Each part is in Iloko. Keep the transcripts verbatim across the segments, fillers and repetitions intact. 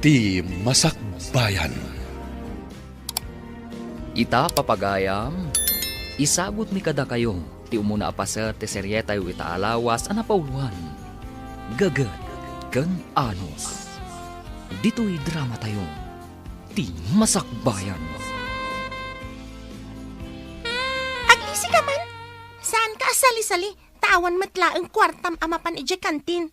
Ti Masakbayan. Ita, papagayam, isagutmi kadakayo ti umuna a paset ti serietayo ita a lawas a napauloan, Gaget ken Anos. Ditoy dramatayo, Ti Masakbayan. Agising ka man! Saanka a salisali, ta awan met laeng kuartam a mapan idiay kantin.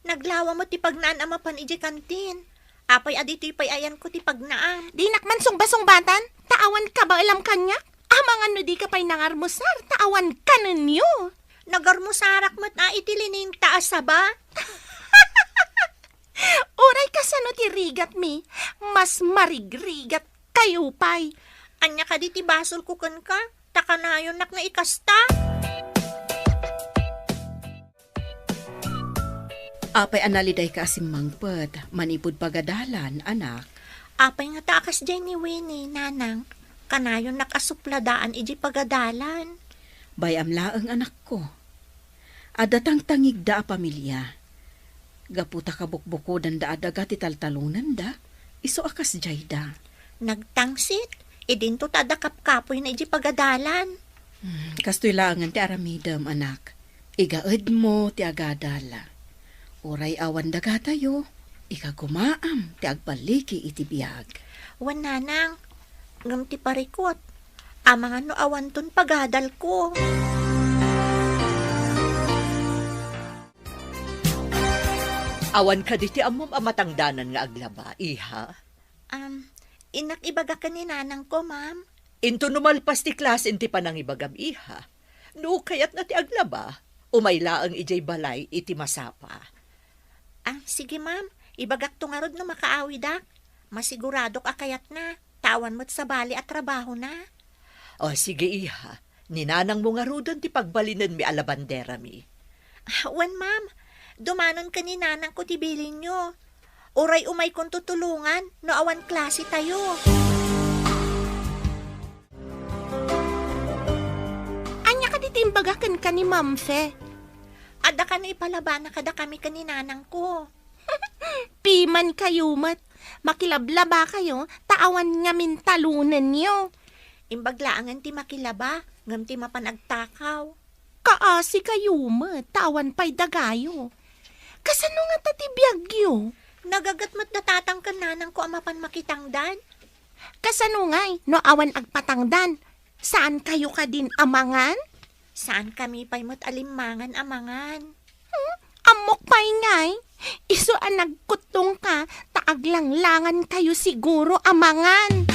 Naglawa met ti pagnaan a mapan idiay kantin. Apay a ditoy pay ayanko ti pagnaam? Dinak man sungbasungbatan, ta awan kabaelam kaniak. Amangan no dika pay nangarmusar, ta awan kanenyo. Nagarmusarak met a iti lining ta a saba. Uray kasano ti rigatmi, mas marigrigat kayo pay. Ania kadi ti basolko kenka? Ta kanayonnak nga ikasta. Apay a nalidayka a simmangpet manipud pagadalan, anak? Apay ngata a kasdiay ni Winnie, nanang? Kanayonnak a supladaan idiay pagadalan. Bay-am laeng, anakko. Adda tangtangigda a pamilia. Gapu ta kabukbukodanda a daga ti taltalonanda, isu a kasdiayda. Nagtangsit, idinto ta adda kapkapoyna idiay pagadalan. Hmm, kastoy laengen ti aramidem, anak. Igaedmo ti agadal. Uray awan dagatayo, ikagumaam ti agballigi iti biag. Wen, nanang, ngem ti parikut, amangan no awanton pagadalko. Awan kadi ti ammom a matangdanan nga aglaba, iha? Am, innak ibaga ken ni nanangko, ma'am. Into no malpas ti klasen ti panangibagam, iha. No kayatna ti aglaba, umay laeng idiay balay iti masapa. Ah, sige, ma'am. Ibagakto ngarud no makaawidak. Masiguradok a kayatna, ta awan met sabali a trabahona. O, sige, iha. Ni nanangmo ngaruden ti pagbalinenmi a labanderami. Ah, wen, ma'am. Dumanon ken ni nanangko ti bilinyo. Uray umaykonto tulongan no awan klasetayo. Ania kadi ti imbaga kenka ni Ma'am Fe? Adda kano ipalabana kadakami ken ni nanangko. Pimankayo met. Makilablabakayo, ta awan ngamin talonenyo. Imbag laengen ti makilaba, ngem ti mapan agtakaw. Kaasikayo met, ta awan pay dagayo. Kasano ngata ti biagyo? Nagaget met da tatang ken nanangko a mapan makitangdan. Kasano ngay no awan agpatangdan? Saankayo kadin a mangan? Saankami pay met a limmangan a mangan. Hmm? Ammok pay ngay, isu a nagkuttongka ta aglanglangankayo siguro a mangan.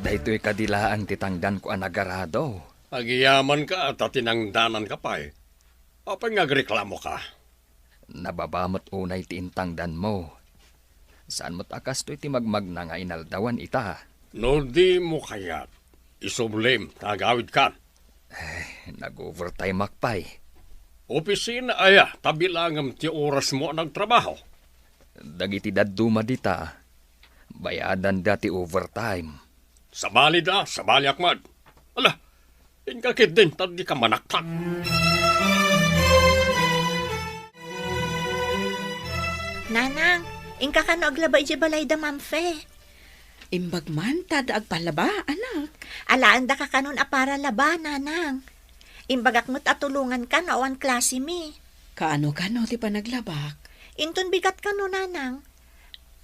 Daytoy kadi laeng ti tangdanko a nagarado. Agyamanak ta tinangdananka pay. Apay nga agreklamoka? Nababa met unay ti intangdanmo. Saan met a kastoy ti magmagna nga inaldawan ita. No dimo kayat, isublim ta agawidkan. Eh, nag-overtime-ak pay. Opisina aya, ta bilangem ti orasmo a nagtrabaho. Dagiti dadduma dita, bayadanda ti overtime. Sabalida, sabaliak met. Ala, inka ketdin, ta dika manaktak. Nanang, inka kano aglaba idiay balayda, Ma'am Fe? Imbag man ta adda agpalaba, anak. Alaendaka kanon a para laba, nanang. Imbagak met a tulonganka no awan klasemi. Kaano kano ti panaglabak? Inton bigat kano, nanang.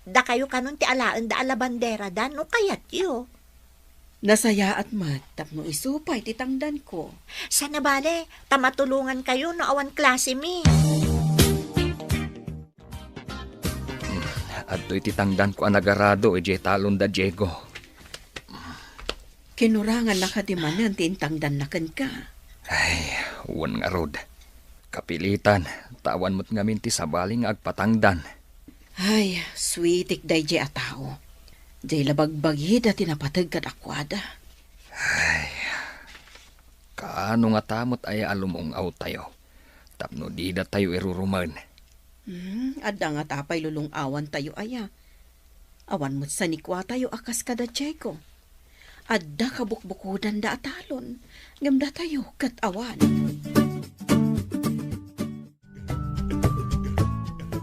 Dakayo kanon ti alaenda a labanderada no kayatyo. Nasayaat met tapno isu pay ti tangdanko. Sana bale, ta matulongankayo no awan klasemi. Hmm, adtoy ti tangdanko a nagarado idiay talon da Diego. Kinurangannaka di manen ti intangdanna kenka. Ay, wen ngarud. Kapilitan, ta awan met ngamin ti sabali nga agpatangdan. Ay, sweetik daydiay a tao. Diay la bagbagida ti napateg kadakuada. Ay, kaano ngata met aya a lumung-awtayo tapno didatayo irurumen? Hmm, adda ngata pay lulung-awantayo aya? Awan met sanikuatayo a kas kada Diego. Adda kabukbukodanda a talon, ngem datayo ket awan.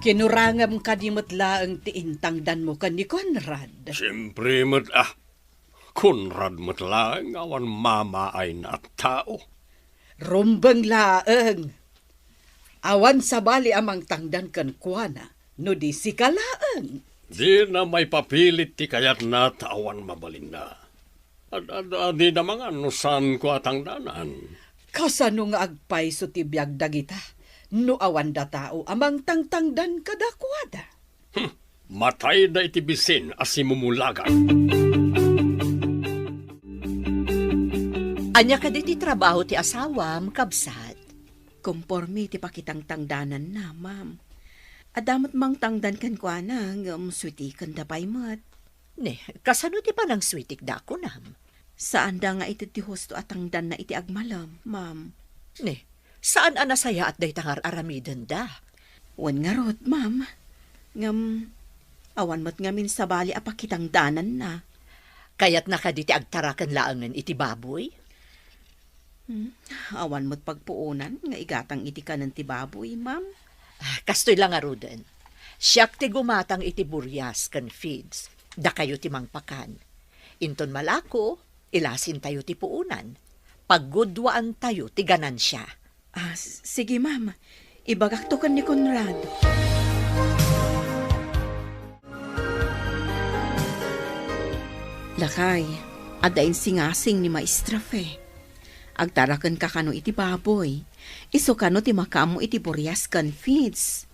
Kinurangem kadi met laeng ti intangdanmo ken ni Conrad? Siempre met a. Conrad met laeng awan mamaayna a tao. Rumbeng laeng. Awan sabali a mangtangdan kenkuana no di sika laeng. Dina maipapilit ti kayatna ta awan mabalinna. Ad-, ad-, adida mangan no saanko a tangdanan. Kasano nga agpayso ti biag dagita no awanda tao a mangtangtangdan kadakuada? Hmm, matayda iti bisin a simumulagan. Ania kadi ti trabaho ti asawam, kabsat? Komporme ti pakitangtangdananna, ma'am. Adda met mangtangdan kenkuana, ngem suetikenda pay met. Ne, kasano ti panangsuetikda a kunam? Saanda nga ited ti husto a tangdanna iti agmalem, ma'am. Ne, saan a nasayaat dayta nga ar-aramidenda? Wen ngarud, ma'am. Ngem, awan met ngamin sabali a pakitangdananna. Kayatna kadi ti agtaraken laengen iti baboy? Hmm, awan met pagpuonan nga igatang iti kanen ti baboy, ma'am. Ah, kastoy la ngaruden. Siak ti gumatang iti burias ken feeds. Dakayo ti mangpakan. Inton malako, ilasintayo ti puonan. Paggudwaantayo ti ganansia. Ah, s-, sige, ma'am. Ibagakto ken ni Conrad. Lakay, adda insingasing ni Maestra Fe. Agtaraken ka kano iti baboy. Isu kano ti makaammo iti burias ken feeds.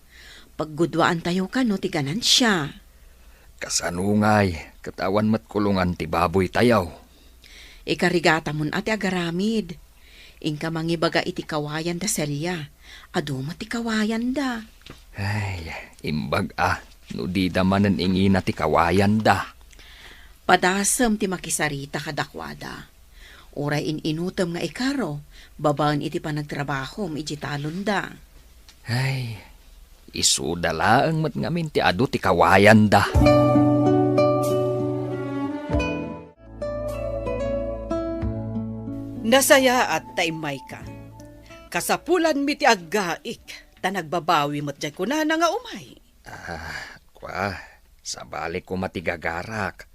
Paggudwaantayo kano ti ganansia. Kasano ngay, ket awan met kulongan ti baboytayo? Ikarigatamon a ti agaramid. Inka mangibaga iti kawayan da Celia. Adu met ti kawayanda. Ay, imbag a, no dida manen ingina ti kawayanda. Padasem ti makisarita kadakuada. Uray in-inutem nga ikaro, babaen iti panagtrabahom iti talonda. Ay, isuda laeng met ngamin ti adu ti kawayanda. Nasayaat ta immayka. Kasapulanmi ti aggaik, ta nagbabawi met jay kunana nga umay. Ah, kua, sabali koma ti gagarak.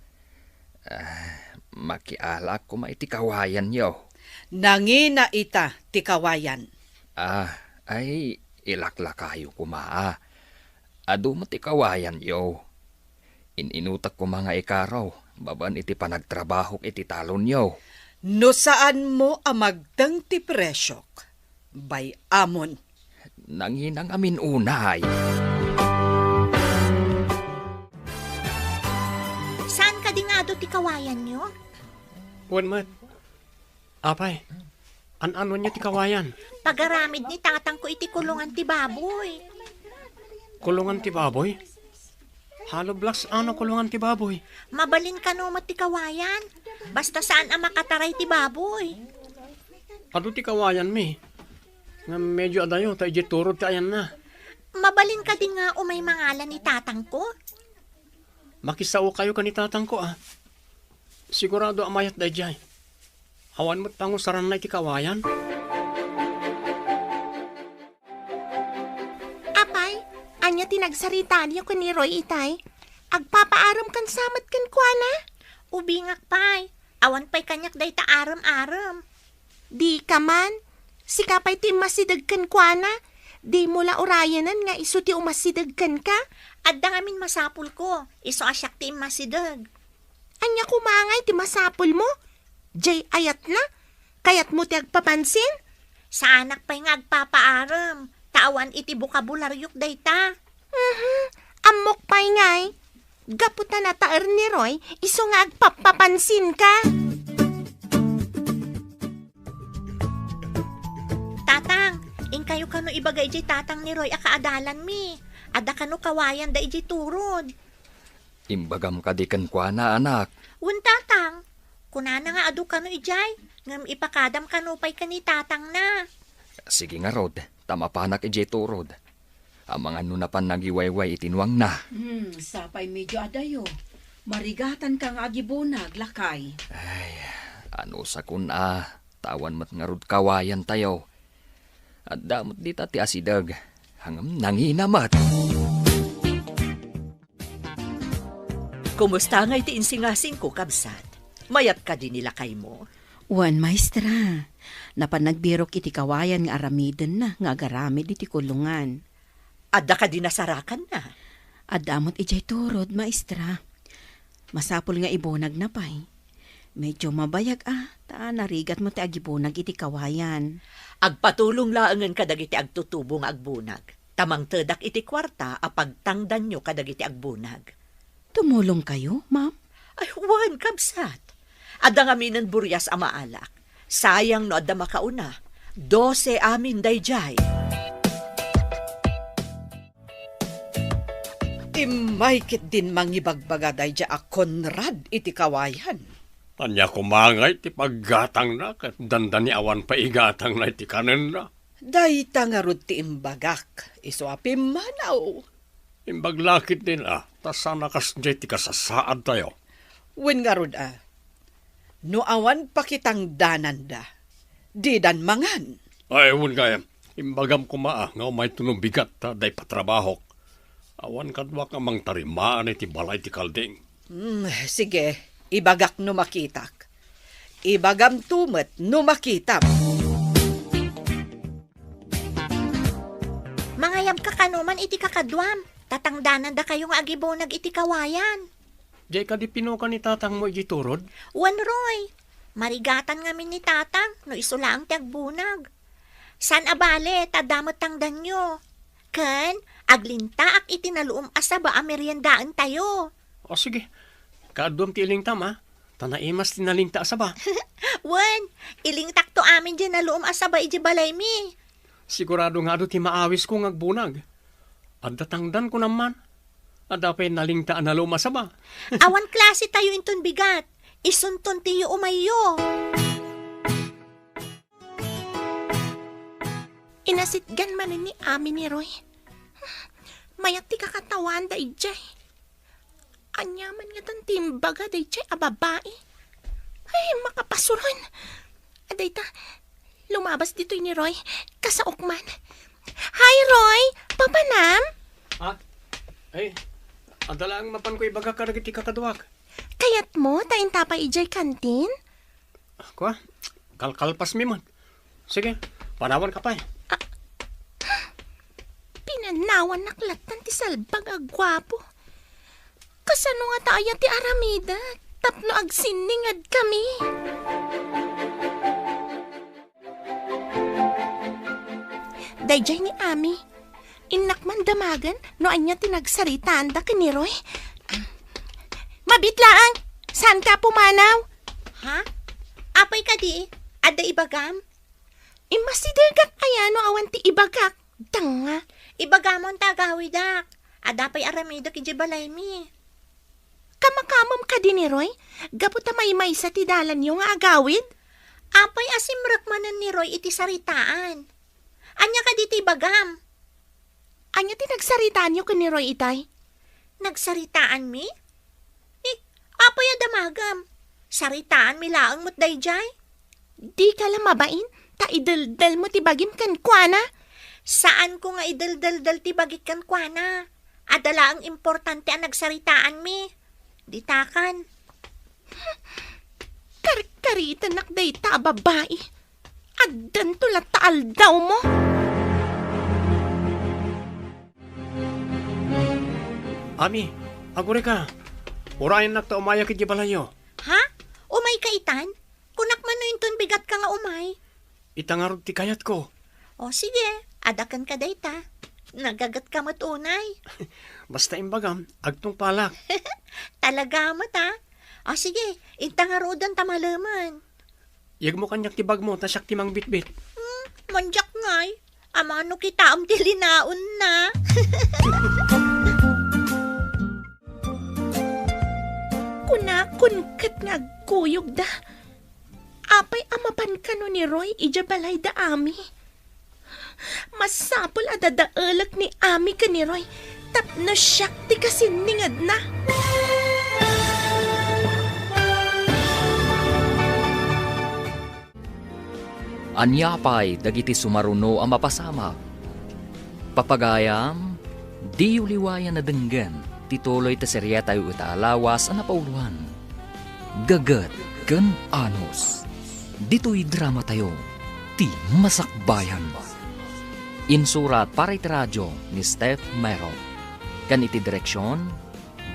Ah, makialaak koma iti kawayanyo. Nangina ita ti kawayan. Ah, ay, ilaklakayo koma, ah. Adu met ti kawayanyo. In-inutek koma nga ikaro, babaen iti panagtrabahok iti talonyo. No saanmo a magteng ti presiok, bay-amon. Nangina ngamin unay. Saan kadi nga adu ti kawayanyo? Wen met. Apay, an-anonyo ti kawayan? Pagaramid ni tatangko iti kulongan ti baboy. Kulongan ti baboy? Hollow blocks a no kulongan ti baboy? Mabalin kano met ti kawayan. Basta saan a makataray ti baboy. Adu ti kawayanmi. Ngem medyo adayo ta idiay turod ti ayanna. Mabalin kadi nga umay mangala ni tatangko? Makisaokayo ken ni tatangko, a. Sigurado a mayat daydiay. Awan met pangusaranna iti kawayan. Apay, ania ti nagsaritayo ken ni Roy itay? Agpapaarem kan sa met kenkuana? Ubingak pay. Awan pay kaniak dayta arem-arem. Dika man. Sika pay ti immasideg kenkuana. Dimo la urayenen nga isu ti umasideg kenka. Adda ngamin masapulko. Isu a siak ti immasideg. Ania koma ngay ti masapulmo? Jay ayatna? Kayatmo ti agpapansin? Saanak pay nga agpapaarem, ta awan iti bokabularyo dayta. Mhm, ammok pay ngay. Gapu ta nataer ni Roy, isu nga agpappapansinka. Tatang, inkayo kano ibaga idiay tatang ni Roy a kaadalanmi. Adda kano kawayanda idiay turod. Imbagam kadi kenkuana, anak? Wen, tatang. Kunana nga adu kano idiay, ngem ipakadam kano pay ken ni tatangna. Sige ngarud, ta mapanak idiay turod. Amangan no napan nagiwayway iti nuangna. Hmm, sapay medyo adayo. Marigatanka nga agibunag, lakay. Ay, anusakon a, ta awan met ngarud kawayantayo. Adda met dita ti asideg, ngem nangina met. Kumusta ngay ti insingasingko, kabsat? Mayat kadi ni lakaymo? Wen, maestra. Napan nagbirok iti kawayan nga aramidenna nga agaramid iti kulongan. Adda kadi nasarakanna? Adda met idiay turod, maestra. Masapul nga ibunagna pay. Medyo mabayag a, ta narigat met ti agibunag iti kawayan. Agpatulong laengen kadagiti agtutubo nga agbunag. Ta mangtedak iti kuarta a pagtangdanyo kadagiti agbunag. Tumulongkayo, ma'am? Ay, wen, kabsat. Adda ngaminen burias a maalak. Sayang no adda makauna. Dose amin daydiay. Immay ketdin mangibagbaga daydiay a Conrad iti kawayan. Ania koma ngay ti paggatangna ket dandani awan pay igatangna iti kanenna? Dayta ngarud ti imbagak, isu a pimmanaw. Imbag la ketdin a, ta saan a kasdiay ti kasasaadtayo. Wen ngarud a, no awan pakitangdananda, didan mangan. Ay, wen gayam, imbagam koma a, nga umayto no bigat ta adda ipatrabahok. Awan kaduak nga mangtarimaan iti balay ti kalding. Hmm, sige, ibagak no makitak. Ibagamto met no makitam. Mangayabka kano man iti kakaduam, ta tangdanandakayo nga agibunag iti kawayan. Diay kadi pinukan ni tatangmo idiay turod? Wen, Roy. Marigatan ngamin ni tatang no isu laeng ti agbunag. Saan a bale, ta adda met tangdanyo. Ken, aglintaak iti naluom a saba a meriendaentayo. O, sige. Kaaduam ti ilingtam, a? Ta naimas ti nalingta a saba. Wen, ilingtakto amin diay naluom a saba idiay balaymi. Sigurado nga adu ti maawisko nga agbunag. Adda tangdan, kunam man. Adda pay nalingta a naluom a saba. Awan klasetayo inton bigat. Isunton ti umayyo. Inasitgan manen ni Ami ni Roy. Mayat ti kakatawaan daydiay. Ania man ngatan ti imbaga daydiay a babai? Ay, makapasuron! Adayta, lumabas ditoy ni Roy. Kasaok man. Hi, Roy! Papanam? Ah? Ay, adda laeng mapanko ibaga kadagiti kakaduak. Kayatmo ta inta pay idiay kantin? Kua, kalkalpasmi man. Sige, panawanka pay. Ah, pinanawannak lattan ti salbag a guapo. Kasano ngata aya ti aramidek tapno agsinningedkami? Daydiay ni Ami. Innak man damagen no ania ti nagsaritaanda ken ni Roy. Mabiit laeng, saanka a pumanaw? Ha? Apay kadi? Adda ibagam? Immasidegak aya no awan ti ibagak, danga. Ibagamon ta agawidak. Adda pay aramidek idiay balaymi. Kamakamam kadi ni Roy, gapu ta maymaysa ti dalanyo nga agawid? Apay a simrek manen ni Roy iti saritaan? Ania kadi ti ibagam? Ania ti nagsaritaanyo ken ni Roy itay? Nagsaritaanmi? Eh, apay a damagem? Saritaanmi laeng met daydiay. Dika la mabain, ta ideldelmo ti bagim kenkuana. Saanko nga ideldeldel ti bagik kenkuana. Adda laeng importante a nagsaritaanmi. Ditakan. Karkaritennak dayta a babai. Addanto latta aldawmo. Ami, agurayka. Urayennak ta umayak idiay balayyo. Ha? Umayka itan? Kunak man no inton bigatka nga umay. Ita ngarud ti kayatko. O, sige, adda kenka dayta. Nagagetka met unay. Basta imbagam, agtungpalak. Talaga met, a? O, sige, inta ngaruden ta malemen. Yegmo kaniak ti bagmo, ta siak ti mangbitbit. Hmm, mandiak ngay. Amano kitaem ti linaonna. Kunakon ket nga agkuyogda. Apay a mapan kano ni Roy idiay balayda Ami? Masapul a dadaelek ni Ami ken ni Roy tapno siak ti kasinningedna. Ania pay dagiti sumaruno a mapasamak? Papagayam, diyo liwayan a denggen Iti tuloy ti serietayo ita a lawas a napauloan, Gaget ken Anus. Ditoy dramatayo, Ti Masakbayan. Insurat para iti radio ni Steph Mero. Ken iti direksion,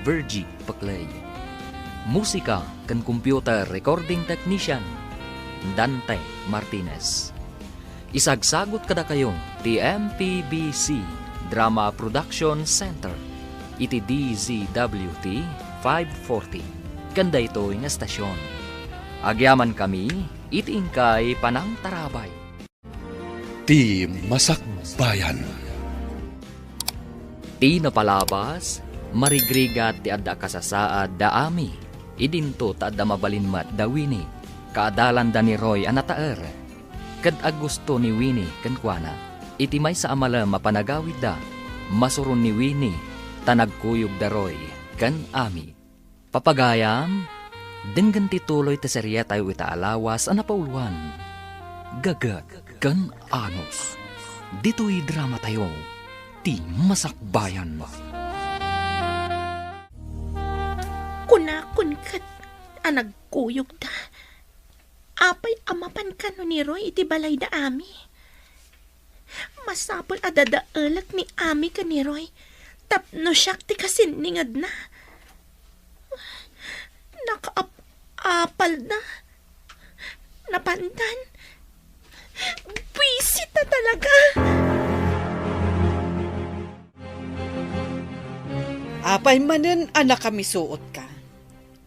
Virgie Peclay. Musika ken computer recording technician, Dante Martinez. Isagsagut kadakayo ti M P B C Drama Production Center iti D Z W T five forty ken daytoy nga estasion. Agyamankami iti inkay panangtarabay. Ti Masakbayan. Ti napalabas, marigrigat ti adda a kasasaad da Ami. Idinto ta adda mabalin met da Winnie, kaadalanda ni Roy a nataer. Ket agusto ni Winnie kenkuana. Iti maysa a malem a panagawidda, masuron ni Winnie ta nagkuyog da Roy ken Ami. Papagayam, denggen ti tuloy ti serietayo ita a lawas a napauloan, Gaget ken Anus. Ditoy dramatayo, Ti Masakbayan. Kunakon ket a nagkuyogda. Apay a mapan kano ni Roy iti balayda Ami? Masapul a dadaelek ni Ami ken ni Roy tapno siak ti kasinningedna. Nakaap-apalda. Napandan. Buisit a talaga. Apay manen a nakamisuotka?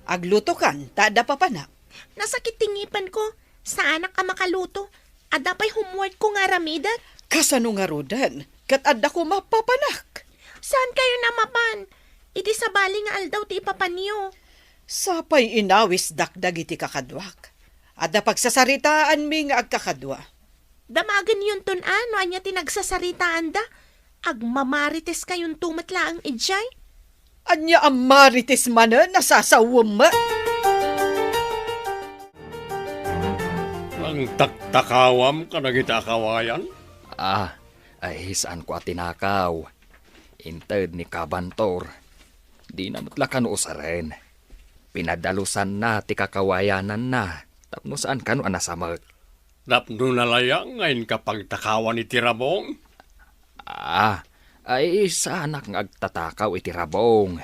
Aglutokan ta adda papanak. Nasakit ti ngipenko. Saanak a makaluto. Adda pay homeworkko nga aramidek. Kasano ngaruden? Ket adda koma papanak. Saan kayo namapan? Idi sabali nga aldaw ti ipapanyo. Sapay inawisdak dagiti kakaduak. Adda pagsasaritaanmi nga agkakadua. Damagennonton a no ania ti nagsasaritanda. Agmamarites kayonto met laeng idiay. Ania a marites manen a sasawem met? Nangtaktakawam kadagiti a kawayan? Ah, ay, saanko a tinakaw. Inted ni Kabantor. Dina met la kano usaren. Pinadalusanna ti kakawayananna tapno saan kano a nasamek. Tapno nalayang nga inka pagtakawan iti rabong? Ah, ay, saanak nga agtatakaw iti rabong.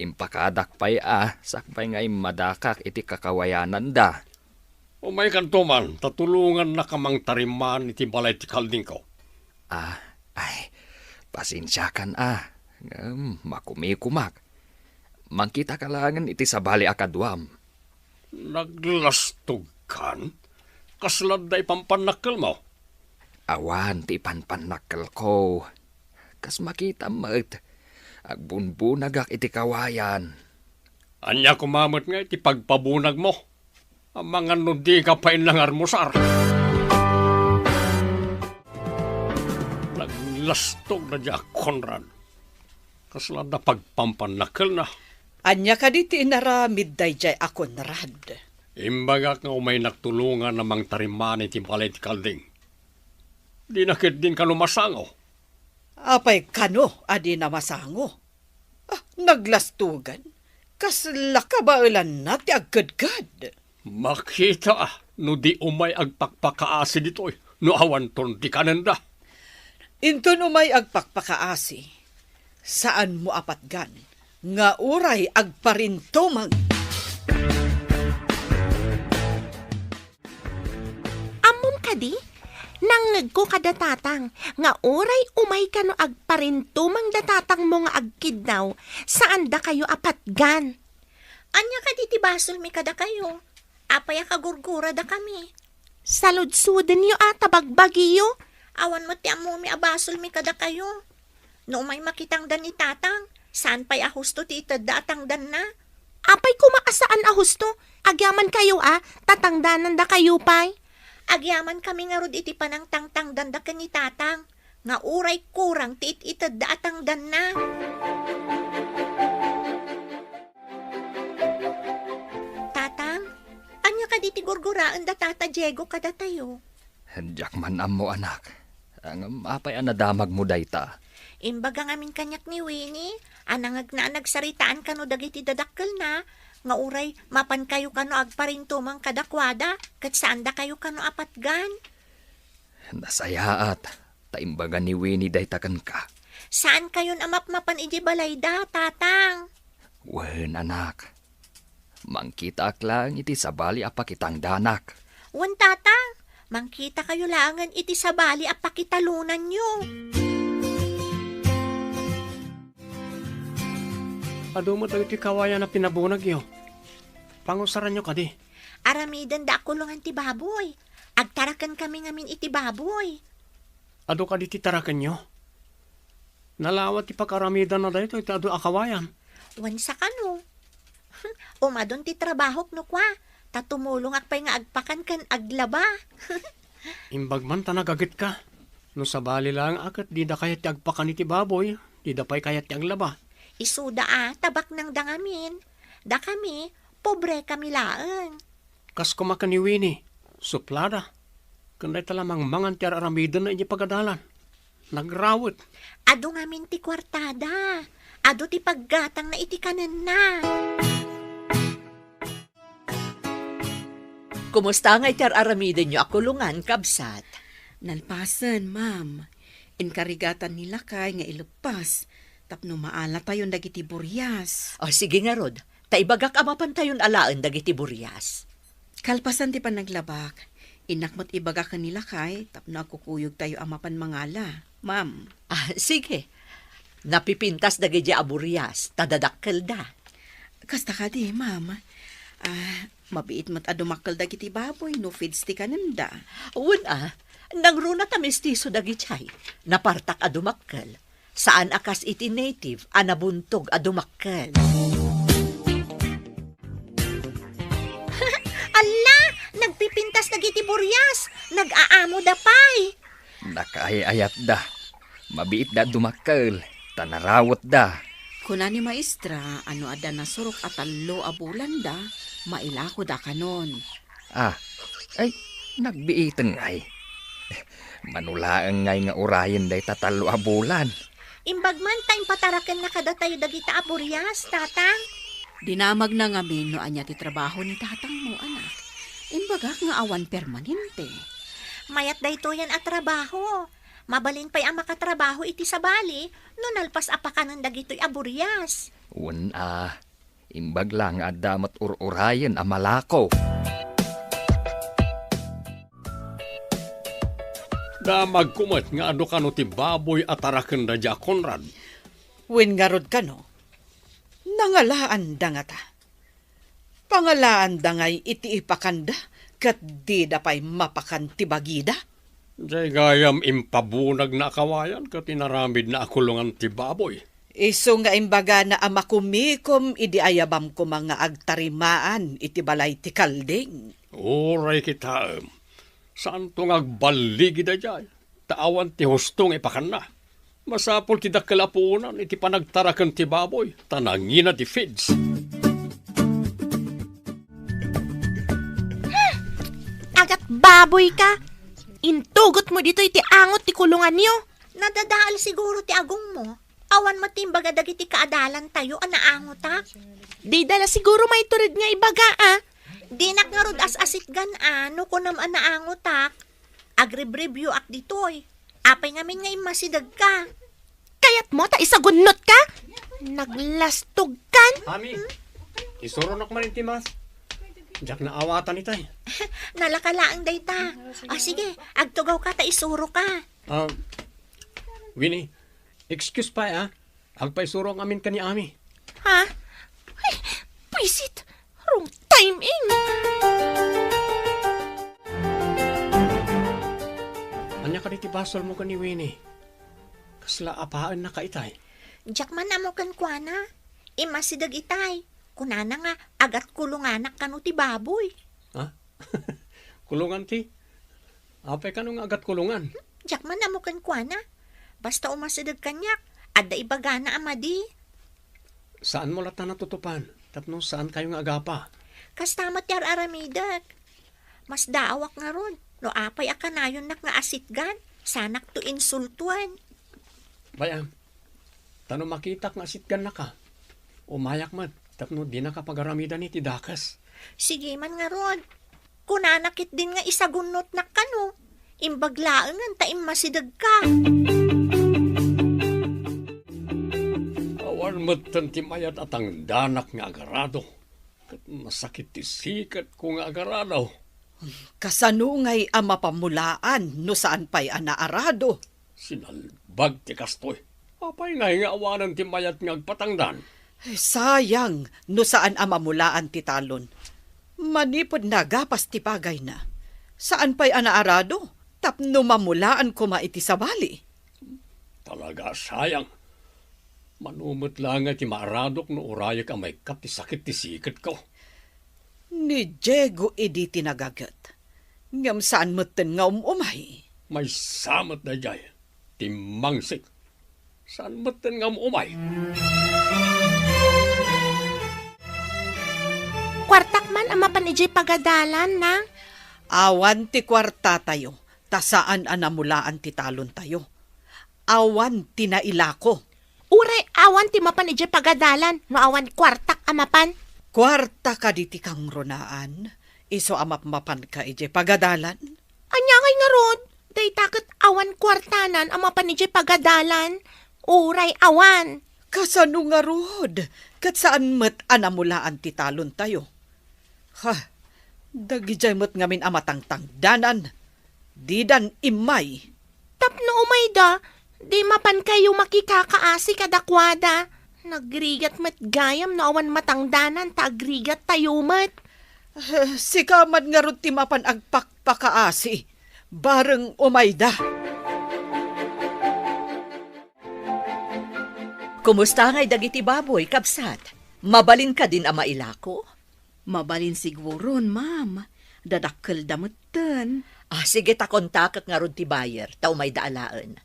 Impakadak pay a sakbay nga immadakak iti kakawayananda. Umaykanto man, ta tulongannaka mangtarimaan iti balay ti kaldingko. Ah, ay, pasensiakan a. Ngem makumikumak. Mangkitaka laengen iti sabali a kaduam. Naglastogkan? Kasla adda ipampannakkelmo? Awan ti ipanpannakkelko. Kas makitam met, agbunbunagak iti kawayan. Ania koma met nga iti pagpabunagmo? Amangan no dika pay nangarmusar. Naglastog daydiay a Conrad. Kasla adda pagpampannakkelna. Ania kadi ti inaramid daydiay a Conrad? Imbagak nga umaynak tulongan a mangtarimaan iti balay ti kalding. Dina ketdin kano masango. Apay kano a dina masango? Ah, naglastogan. Kasla kabaelanna ti agkedked. Makita no di umay agpakpakaasi ditoy no awanton ti kanenda. Inton umay agpakpakaasi, saanmo a patgan nga uray agparintumeng. Ammom kadi? Nangngegko kada tatang nga uray umay kano agparintumeng da tatangmo nga agkidnaw, saan dakayo a patgan. Ania kadi ti basolmi kadakayo? Apay a kagurguradakami? Saludsodenyo a ta bagbagiyo. Awan met ti ammomi a basolmi kadakayo. No umay makitangdan ni tatang, saan pay a husto ti itedda a tangdanna? Apay koma a saan a husto? Agyamankayo a, ta tangdanandakayo pay. Agyamankami ngarud iti panangtangtangdanda ken ni tatang, nga uray kurang ti it-itedda a tangdanna. Tatang, ania kadi ti gurguraen da Tata Diego kadatayo? Diak man ammo, anak. Ngem apay a nadamagmo dayta? Imbaga ngamin kaniak ni Winnie a nangngegna a nagsaritaan kano dagiti dadakkelna nga uray mapankayo kano agparintumeng kadakuada ket saandakayo kano a patgan. Nasayaat, ta imbaga ni Winnie dayta kenka. Saankayon a mapmapan idiay balayda, Tatang? Wen, anak. Mangkitaak laeng iti sabali a pakitangdanak. Wen, Tatang, mangkitakayo laengen iti sabali a pakitalonanyo. Adu met dagiti kawayan a pinabunagyo. Pangusaranyo kadi? Aramidenda a kulongan ti baboy. Agtarakenkami ngamin iti baboy. Adu kadi ti tarakenyo? Nalawa ti pag-aramidanna daytoy ti adu a kawayan. Wen, sakano? Umadun ti trabahok no kua, ta tumulongak pay nga agpakan ken aglaba. Imbag man ta nagagetka. No sabali laeng a ket dida kayat ti agpakan iti baboy, dida pay kayat ti aglaba. Isuda a, ta baknangda ngamin. Dakami, pobrekami laeng. Kas koma ken ni Winnie, suplada. Ken dayta la mangmangan ti ar-aramidenna idiay pagadalan. Nagrawet. Adu ngamin ti kuartada. Adu ti paggatangna iti kanenna. Kumusta ngay ti ar-aramidenyo a kulongan, kabsat? Nalpasen, ma'am. Inkarigatan ni lakay nga ileppas tapno maalatayon dagiti burias. O, sige ngarud, ta ibagak a mapantayon alaen dagiti burias. Kalpasan ti panaglabak, innak met ibaga ken ni lakay tapno agkukuyogtayo a mapan mangala, ma'am. Ah, sige. Napipintas dagiti a burias, ta dadakkelda. Kasta kadi, ma'am. Ah, mabiit met a dumakkel dagiti baboy no feeds ti kanenda. Wen a, nangruna ta mestizo dagiti ay. Napartak a dumakkel. Saan a kas iti native a nabuntog a dumakkel. Alla! Nagpipintas dagiti burias! Nag-aamoda pay! Nakaay-ayatda. Mabiitda a dumakkel, ta narawetda. Kuna ni Maestra a no adda nasurok a tallo a bulanda, mailakoda kanon. Ah, ay, nagbiiten ngay. Mano laeng ngay nga urayen dayta tallo a bulan. Imbag man ta impatarakenna kadatayo dagita a burias, Tatang. Dinamagna ngamin no ania ti trabaho ni tatangmo, anak. Imbagak nga awan permanente. Mayat daytoyen a trabaho. Mabalin pay a makatrabaho iti sabali no nalpas a pakanen dagitoy a burias. Wen a, imbag la nga adda met ur-urayen a malako. Damagko met nga adu kano ti baboy a tarakenda dia Conrad. Wen ngarud kano, nangalaanda ngata. Pangalaanda ngay iti ipakanda, ket dida pay mapakan ti bagida. Jay gayam impabunagna a kawayan ket inaramidna a kulongan ti baboy. Isu nga imbagana a makumikom idi ayabam koma nga agtarimaan iti balay ti kalding. Uray kitaem. Saanto nga agballigida jay, ta awan ti husto nga ipakanna. Masapul ti dakkel a puonan iti panagtaraken ti baboy, ta nangina ti feeds. Agat baboy ka! Intugot mo ditoy ti angot ti kulunganyo. Nadadaal siguro ti agongmo. Awan met ti imbaga dagiti kaadalantayo a naangotak. Dida la siguro maitured nga ibaga, a. Dinak ngarud as-asitgan, a, no kunam a naangotak. Agribribioak ditoy. Apay ngamin nga immasidegka? Kayatmo ta isagunnotka? Naglastogkan? Ami, isuronok man ti mas. Diak naawatan itay. Nalaka laeng dayta. A, sige, agtugawka ta isuroka. Ah, Winnie, excuse pay, a. Agpaisuro ngamin ken ni Ami. Ha? Ay, buisit! Wrong timing! Ania kadi ti basolmo ken ni Winnie? Kasla apaennaka itay? Diak man ammo kenkuana. Immasideg itay. Kunana nga agat kulunganak kano ti baboy. Ha? Kulungan ti? Apay kano nga agat kulungan? Diak man ammo kenkuana. Basta umasideg kaniak, adda ibagana a madi. Saanmo latta natutupan tapno saankayo nga agapa? Kasta met ti ar-aramidek. Masdaawak ngarud no apay a kanayonnak nga asitgan, saanakto insultoen. Bay-am, Ta no makitak nga sitgannaka, umayak met tapno dinaka pagaramidani ti dakes. Sige man ngarud. Kunana ketdin nga isagunnotnak kano. Imbag laengen ta immasidegka. Awan metten ti mayat a tangdanak nga agarado, ket masakit ti siketko nga agarado. Kasano ngay a mapamulaan no saan pay a naarado? Sinalbag ti kastoy. Apay ngay nga awanen ti mayat nga agpatangdan? Sayang no saan a mamulaan ti talon. Manipud nagapas ti pagayna, saan pay a naarado tapno mamulaan koma iti sabali. Talaga a sayang. Mano met laeng ti maaradok no urayek a maikkat ti sakit ti siketko. Ni Diego idi ti nagaget, ngem saan metten nga um-umay. Maysa met daydiay, timmangsik. Saan metten nga um-umay. Kuartak man a mapan idiay pagadalan, Nang. Awan ti kuartatayo, ta saan a namulaan ti talontayo. Awan ti nailako. Uray awan ti mapan idiay pagadalan no awan kuartak a mapan. Kuarta kadi ti kangrunaan, isu a mapmapanka idiay pagadalan? Ania ngay ngarud? Dayta ket awan kuartanan a mapan idiay pagadalan. Uray awan. Kasano ngarud? Ket saan met a namulaan ti talontayo. Ha, dagidiay met ngamin a matangtangdanan, didan immay. Tapno umayda, di mapankayo makikakaasi kadakuada. Nagrigat met gayam no awan matangdanan ta agrigattayo met. Eh, sika man ngarud ti mapan agpakpakaasi, bareng umayda. Kumusta ngay dagiti baboy, kabsat? Mabalin kadin a mailako? Mabalin siguron, ma'am. Dadakkelda metten. Ah, sige ta kontakek ngarud ti buyer, ta umayda alaen.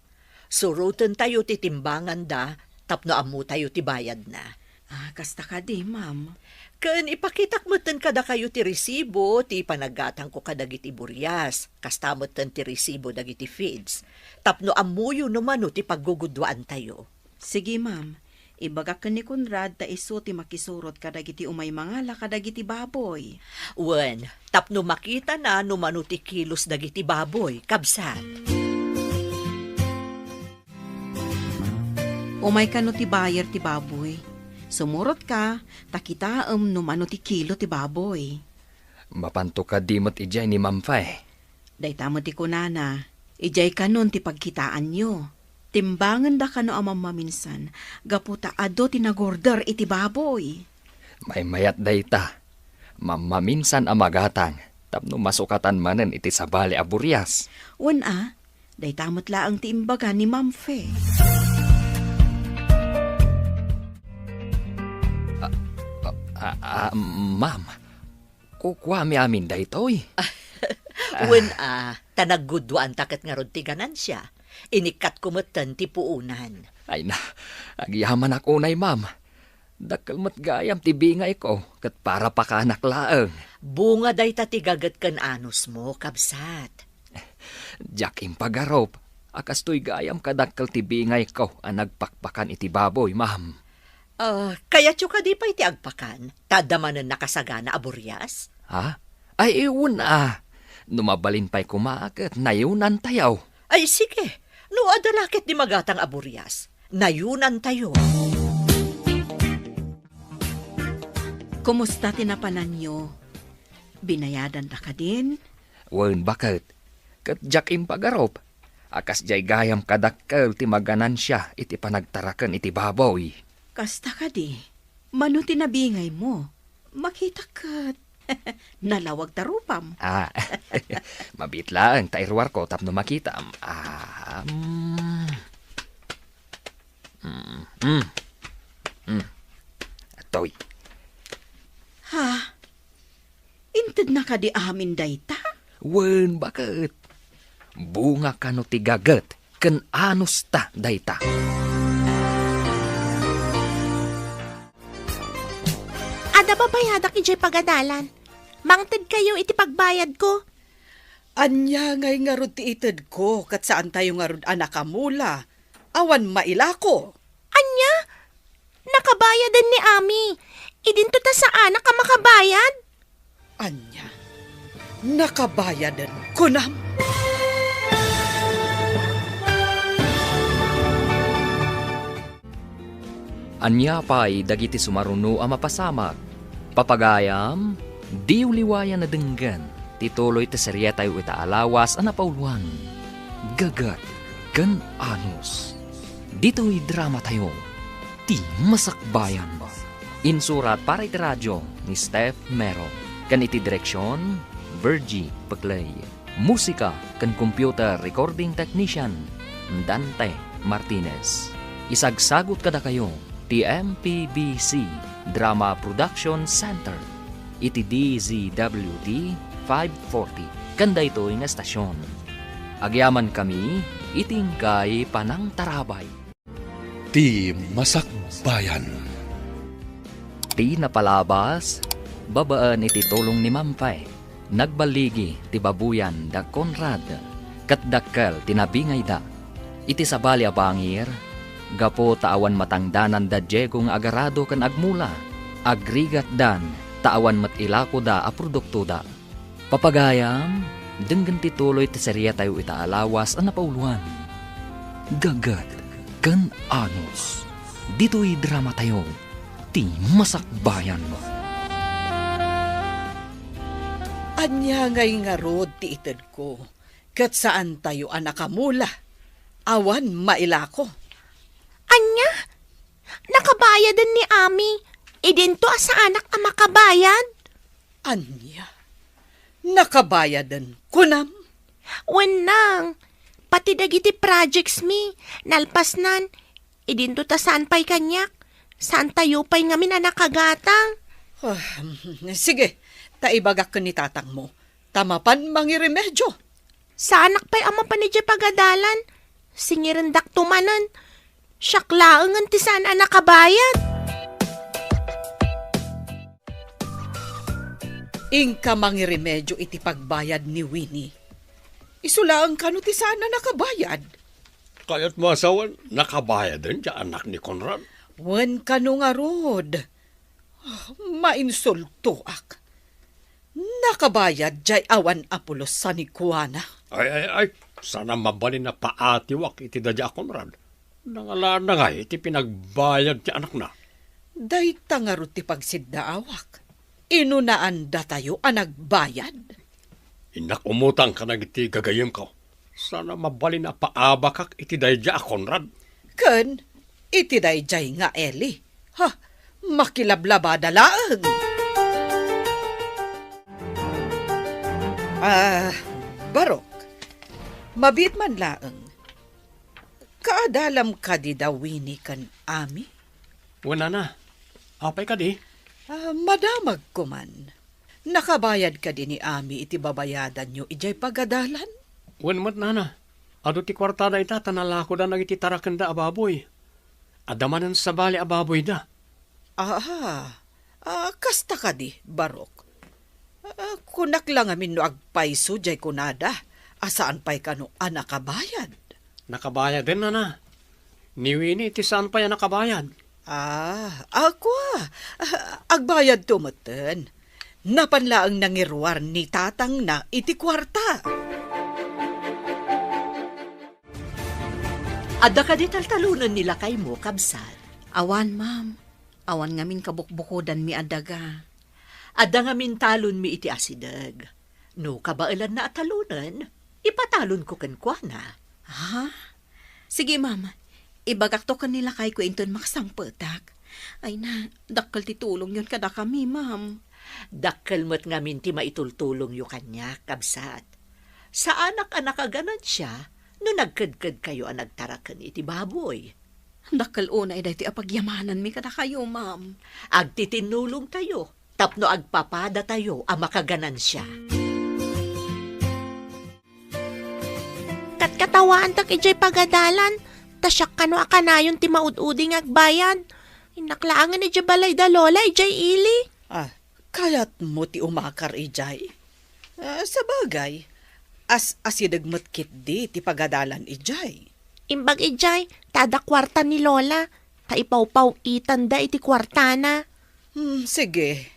Surotentayo ti timbanganda tapno ammotayo ti bayadna. Ah, kasta kadi, ma'am. Ken ipakitak metten kadakayo ti resibo ti panaggatangko kadagiti burias, kasta metten ti resibo dagiti feeds, tapno ammoyo no mano ti paggugudduaantayo. Sige, ma'am. Ibagak ken ni Conrad ta isu ti makisurot kadagiti umay mangala kadagiti baboy. Wen, tapno makitana no mano ti kilos dagiti baboy, kabsat. Umay kano ti buyer ti baboy. Sumurotka, ta kitaem no mano ti kilo ti baboy. Mapanto kadi met idiay ni Ma'am Fe? Dayta met ti kunana, idiay kanon ti pagkitaanyo. Timbangenda kano a mammaminsan, gapu ta adu ti nagorder iti baboy. Maymayat dayta. Mammaminsan a magatang, tapno masukatan manen iti sabali a burias. Wen a, dayta met laeng ti imbaga ni Ma'am Fe. Ah, ah, ah, ah, ma'am, kukuami amin daytoy. Wen a, ta naggudduanta ket ngarud ti ganansia. Inikkatko metten ti puonan. Ay na, agyamanak unay, ma'am. Dakkel met gayam ti bingayko, ket para pakanak laeng. Bunga dayta ti gaget ken anusmo, kabsat. Diak impagarup a kastoy gayam kadakkel ti bingayko a nagpakpakan iti baboy, ma'am. Ah, kayatyo kadi pay ti agpakan, ta adda manen nakasagana a burias? Ha? Ay, wen a. No mabalin pay koma, ket nayunantayo. Ay, sige. No adda la ketdi magatang a burias, nayunantayo. Kumusta ti napananyo? Binayadanda kadin? Wen, baket. Ket diak impagarup a kasdiay gayam kadakkel ti maganansia iti panagtaraken iti baboy. Kasta kadi, mano ti nabingaymo? Makita ket nalawag ta rupam. Ah, mabiit laeng ta iruarko tapno makitam. Ah, mm. Mm, mm. Mm. Atoy. Ha? Intedna kadi amin dayta? Wen, baket. Bunga kano ti gaget ken anusta dayta. Adda babayadak idiay pagadalan. Mangtedkayo iti pagbayadko. Ania ngay ngarud ti itedko, ket saantayo ngarud a nakamula? Awan mailako. Ania? Kabayaden ni Ami. Idinto ta saanak a makabayad? Ania? Nakabayaden, kunam? Ania pay dagiti sumaruno a mapasamak? Papagayam, diyo liwayan a denggen ti tuloy ti serietayo ita a lawas a napauluan, Gagat ken Anus. Ditoy dramatayo, ti Masakbayan. Insurat para iti radio ni Steph Mero, ken iti direksion, Virgie Peclay. Musika ken computer recording technician, Dante Martinez. Isagsagut kadakayo ti M P B C Drama Production Center iti D Z W T five forty ken daytoy nga estasion. Agyamankami iti inkay panangtarabay. Ti Masakbayan. Ti napalabas, babaen iti tulong ni Mampe, nagballigi ti baboyan da Conrad, ket dakkel ti nabingayda. Iti sabali a bangir, gapu ta awan matangdanan da Diego nga agarado ken agmula, agrigatdan ta awan met ilakoda a produktoda. Papagayam, denggen ti tuloy ti serietayo ita a lawas a napauluan, Gagat ken Anus. Ditoy dramatayo, ti Masakbayan. Ania ngay ngarud ti itedko, ket saantayo a nakamula? Awan mailako. Ania? Nakabayaden ni Ami. Idinto a saanak a makabayad? Ania? Nakabayaden, kunam? Wen nang, pati dagiti projects mi, nalpasnan, idinto ta saan pay kaniak, saantayo pay ngamin a nakagatang. Ah, sige, ta ibagak ken ni tatangmo, ta mapan mangiremedio. Saanak pay a mapan idiay pagadalan. Singirendak to manen. Siak laengen ti saan a nakabayad. Inka mangiremedio iti pagbayad ni Winnie. Isu laeng kano ti saan a nakabayad? Kayatmo a sawen, nakabayaden ti anak ni Conrad? Wen kano ngarud. Ah, mainsultoak. Nakabayad jay awan a pulos sanikuana. Ay, ay, ay, saan a mabalin a paatiwak iti daydiay a Conrad. Nangalaanna ngay iti pinagbayad ti anakna? Dayta ngarud ti pagsiddaawak. Inunaandatayo a nagbayad. Innak umutang kadagiti gagayyemko. Saan a mabalin a paabakak iti daydiay a Conrad. Ken iti daydiay nga Eli. Ha, makilablabada laeng. Ah, Barok, mabiit man laeng. Kaadalam kadi da Winnie ken Ami? Wen, nana. Apay kadi? Ah, madamagko man. Nakabayad kadi ni Ami iti babayadanyo idiay pagadalan? Wen met, nana. Adu ti kuartada ita ta nalakoda dagiti tarakenda a baboy. Adda manen sabali a baboyda. Aha. Ah, kasta kadi, Barok? Ah, kunak la ngamin no agpayso diay kunada a saan pay kano a nakabayad. Nakabayaden, nana. Ni Winnie ti saan pay a nakabayad. Ah, ako, ah, agbayadto metten. Napan laeng nangiruar ni tatangna iti kuarta. Adda kadi taltalonen ni lakaymo, kabsat? Awan, ma'am. Awan ngamin kabukbukodanmi a daga. Adda ngamin talonmi iti asideg. No kabaelanna a talonen, ipatalonko kenkuana. Ha? Sige, ma'am. Ibagakto ken ni lakayko inton makasangpetak. Ay na, dakkel ti tulongyon kadakami, ma'am. Dakkel met ngamin ti maitultulongyo kaniak, kabsat. Saanak a nakaganansia no nagkedkedkayo a nagtaraken iti baboy. Dakkel unay daytoy a pagyamananmi kadakayo, ma'am. Agtitinnulongtayo tapno agpapadatayo a makaganansia. Katkatawaantak idiay pagadalan, ta siak kano a kanayon ti maud-udi nga agbayad. Innak laengen idiay balay da Lola idiay ili. Ah, kayatmo ti umakar idiay? Ah, sabagay, as-asideg met ketdi ti pagadalan idiay. Imbag idiay, ta adda kuarta ni Lola. ta ipawpaw-itanda iti kuartana. Hmm, sige.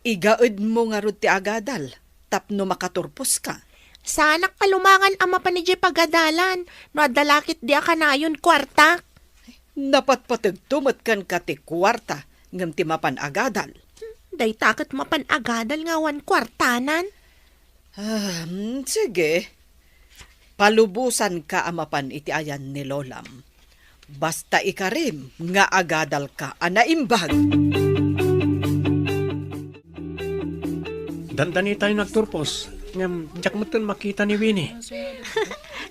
Igaedmo ngarud ti agadal tapno makaturposka. Saanak palumangan a mapan idiay pagadalan no adda la ketdi a kanayon kuartak. Napatpategto met kenka ti kuarta ngem ti mapan agadal. Dayta ket mapan agadal nga awan kuartanan. Ah, hmm, sige. Palubosanka a mapan iti ayan ni Lolam. Basta ikarim nga agadalka a naimbag. Dandanitayo nagturpos, ngem diak metten makita ni Winnie.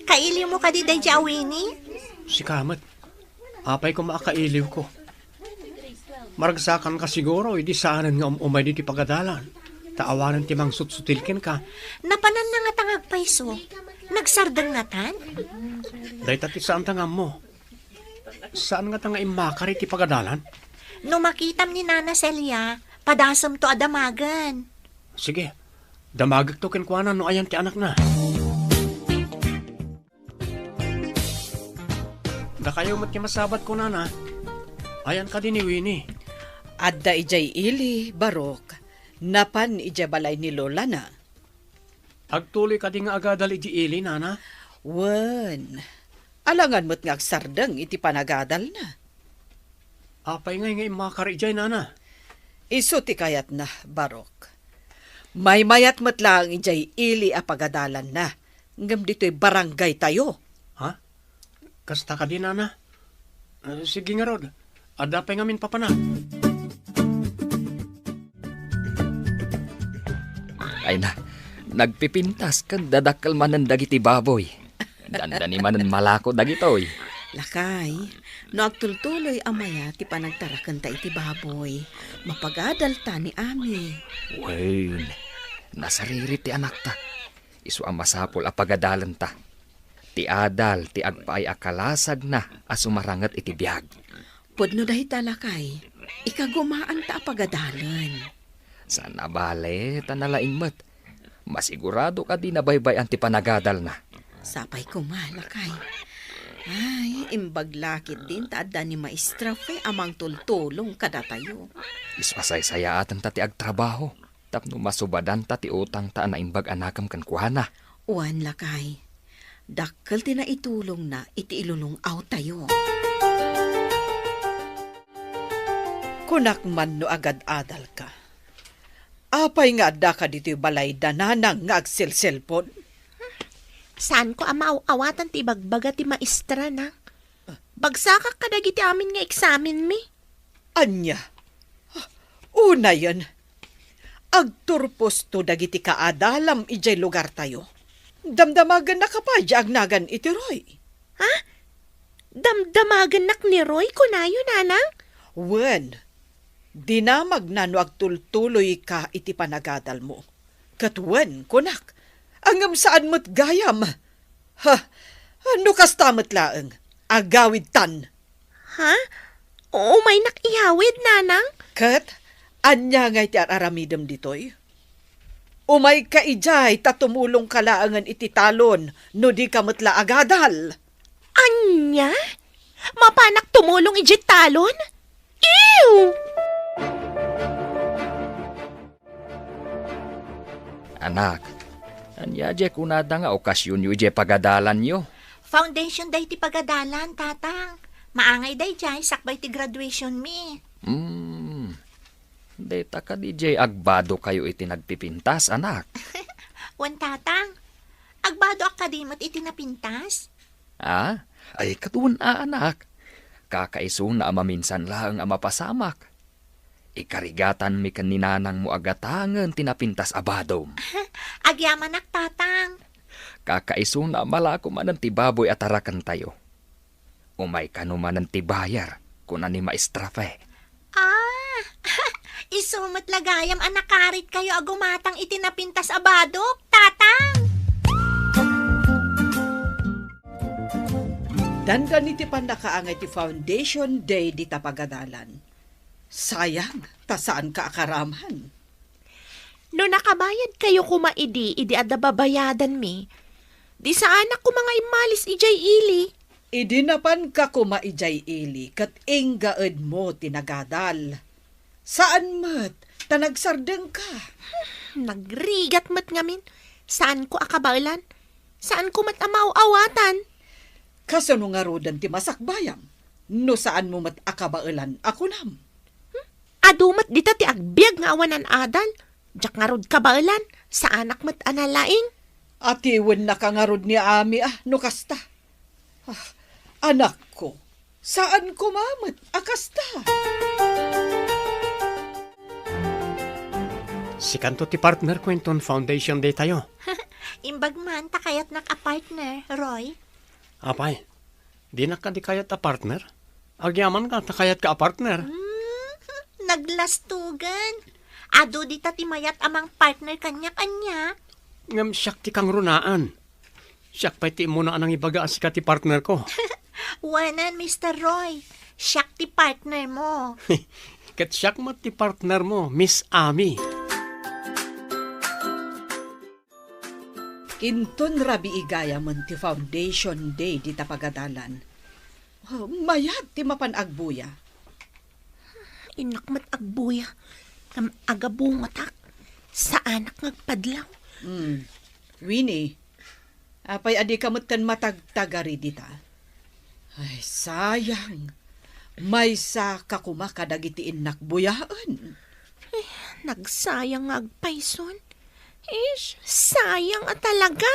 Kailiwmo kadi daydiay a Winnie? Sika met. Apay koma a kailiwko? Maragsakanka siguro idi saanen nga um-umay ditoy pagadalan, ta awanen ti mangsutsutil kenka. Napananna ngata nga agpayso? Nagsardeng ngatan? Dayta ti saanta nga ammo. Saan ngata nga immakar iti pagadalan? No makitam ni Nana Celia, padasemto a damagen. Sige, damagekto kenkuana no ayan ti anakna. Dakayo met ti masabat, kunana. Ayan kadi ni Winnie? Adda idiay ili, Barok. Napan idiay balay ni lolana. Agtuloy kadi nga agadal idiay ili, nana? Wen. Alangan met nga agsardeng iti panagadalna. Apay ngay nga immakar idiay, nana? Isu ti kayatna, Barok. Maymayat met laeng idiay ili a pagadalanna, ngem ditoy barangaytayo. Ha? Kasta kadi, nana? Ah, sige ngarud. Adda pay ngamin papanak. Ay na, nagpipintas ken dadakkel manen dagiti baboy. Dandani manen malako dagitoy. Lakay, no agtultuloy a mayat ti panagtarakenta iti baboy, mapagadalta ni Ami. Wen, nasariri ti anakta. Isu a masapul a pagadalenta. Ti adal ti agpaay a kalasagna a sumaranget iti biag. Pudno dayta, lakay, ikagumaanta a pagadalen. Saan a bale, ta nalaing met. Masigurado kadi nabaybay-an ti panagadalna. Sapay koma, lakay. Ay, imbag la ketdin ta adda ni Maestra Fe a mangtultulong kadatayo. Isu a saysayaaten ta ti agtrabaho tapno masubadanta ti utangta a naimbag a nakem kenkuana. Wen, lakay. Dakkel ti naitulongna iti ilulung-awtayo. Kunak man no agad-adalka. Apay nga addaka ditoy balay da nanang nga agselselpon? Saanko a maaw-awatan ti ibagbaga ti maestra, nak. Bagsakak kadagiti amin nga eksamenmi. Ania? Unayen, agturposto dagiti kaadalam idiay lugartayo. Damdamagennaka pay diay agnagan iti Roy. Ha? Damdamagennak ni Roy, kunayo, nanang? Wen, dinamagna no agtultuloyka iti panagadalmo. Ket wen, kunak, ngem saan met gayam. Ha, no kasta met laeng, agawidtan. Ha? Umaynak iyawid, nanang? Ket ania ngay ti ar-aramidem ditoy? Umayka idiay ta tumulongka laengen iti talon no dika met la agadal. Ania? Mapanak tumulong idiay talon? Ew! Anak, ania diay kunada nga okasionyo idiay pagadalanyo? Foundation day ti pagadalan, Tatang. Maangay daydiay sakbay ti graduation mi. Hmm. Dayta kadi diay agbado kayo iti nagpipintas, anak? Wen, Tatang. Agbado ak kadi met iti napintas? Ah? Ay, ket wen a, anak. Kakaisuna a maminsan laeng a mapasamak. Ikarigatanmi ken ni nanangmo a gatangen ti napintas a badom. Agyamanak, Tatang. Kakaisuna a malako manen ti baboy a tarakentayo. Umay kano manen ti bayar, kuna ni Maestra Fe. Ah, isu met la gayam a nakaritkayo a gumatang iti napintas a badok, Tatang. Dandani ti pannakaangay ti Foundation Day dita pagadalan. Sayang, ta saanka a karaman. No nakabayadkayo koma idi, idi adda babayadanmi, di saanak koma nga immalis idiay ili. Idi napanka koma idiay ili ket inggaedmo ti nagadal. Saan met ta nagsardengka. Nagrigat met ngamin. Saanko a kabaelan. Saanko met a maaw-awatan. Kasano ngaruden ti masakbayam no saanmo met a kabaelan a kunam? Hmm? Adu met dita ti agbiag nga awanan adal. Diak ngarud kabaelan, saanak met a nalaing. Atiwennaka ngarud ni Ami a no kasta. Ah, anakko, saan koma met a kasta. Sikanto ti partnerko inton foundation day tayo. Imbag man ta kayatnak a partner, Roy. Apay, dinak kadi kayat a partner? Agyamanka ta kayatka a partner? Hmm, naglastugan. Adu dita ti mayat a mangpartner kaniak, ania? Ngem siak ti kangrunaan. Siak pay ti immuna a nangibaga a sika ti partnerko. Wen, Mister Roy, siak ti partnermo. Ket siak met ti partnermo, Miss Ami. Inton rabii gayamen ti foundation day dita pagadalan. Oh, mayat ti mapan agbuya. Innak met agbuya. Ngem agabungotak. Saanak nga agpadlaw. Hmm. Winnie, apay a dika metten matagtagari dita? Ay, sayang. Maysaka koma kadagiti innak buyaen. Eh, nagsayang nga agpayson. Ish, sayang a talaga.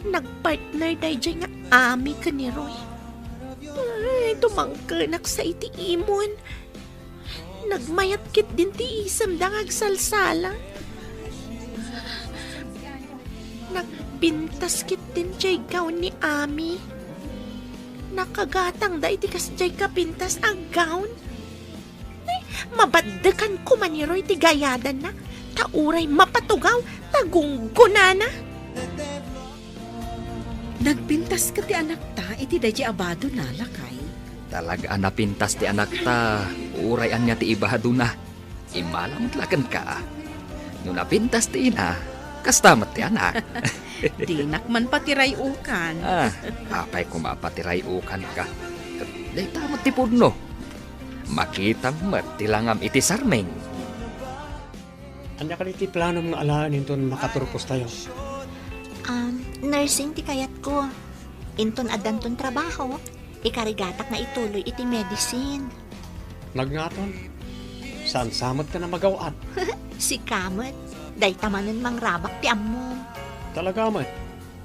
Nagpartner daydiay nga Ami ken ni Roy. Ay, tumangkenak sa iti imon. Nagmayat ketdin ti isemda nga agsalsala. Nagpintas ketdin diay gown ni Ami. Nakagatangda iti kasdiay kapintas a gown. Ay, mabaddekan koma ni Roy ti gayadanna, ta uray mapatugaw ta gunggonana. Nagpintas ket ti anakta iti daydiay a badona, lakay. Talaga a napintas ti anakta, uray ania ti ibadona. Immala met la kenka. No napintas ti ina, kasta met ti anak. Dinak man patiray-ukan. Ah, apay koma patiray-ukanka? Dayta met ti pudno. Makitam met ti langam iti sarming. Ania kadi ti planom nga alaen inton makaturpos tayo? Um, nursing ti kayatko. Inton addanton trabaho, ikarigatak nga ituloy iti medicine. Nagngaton, saan sa met ka na magaw-at? Sika met, dayta manen mangrabak ti ammom. Talaga met,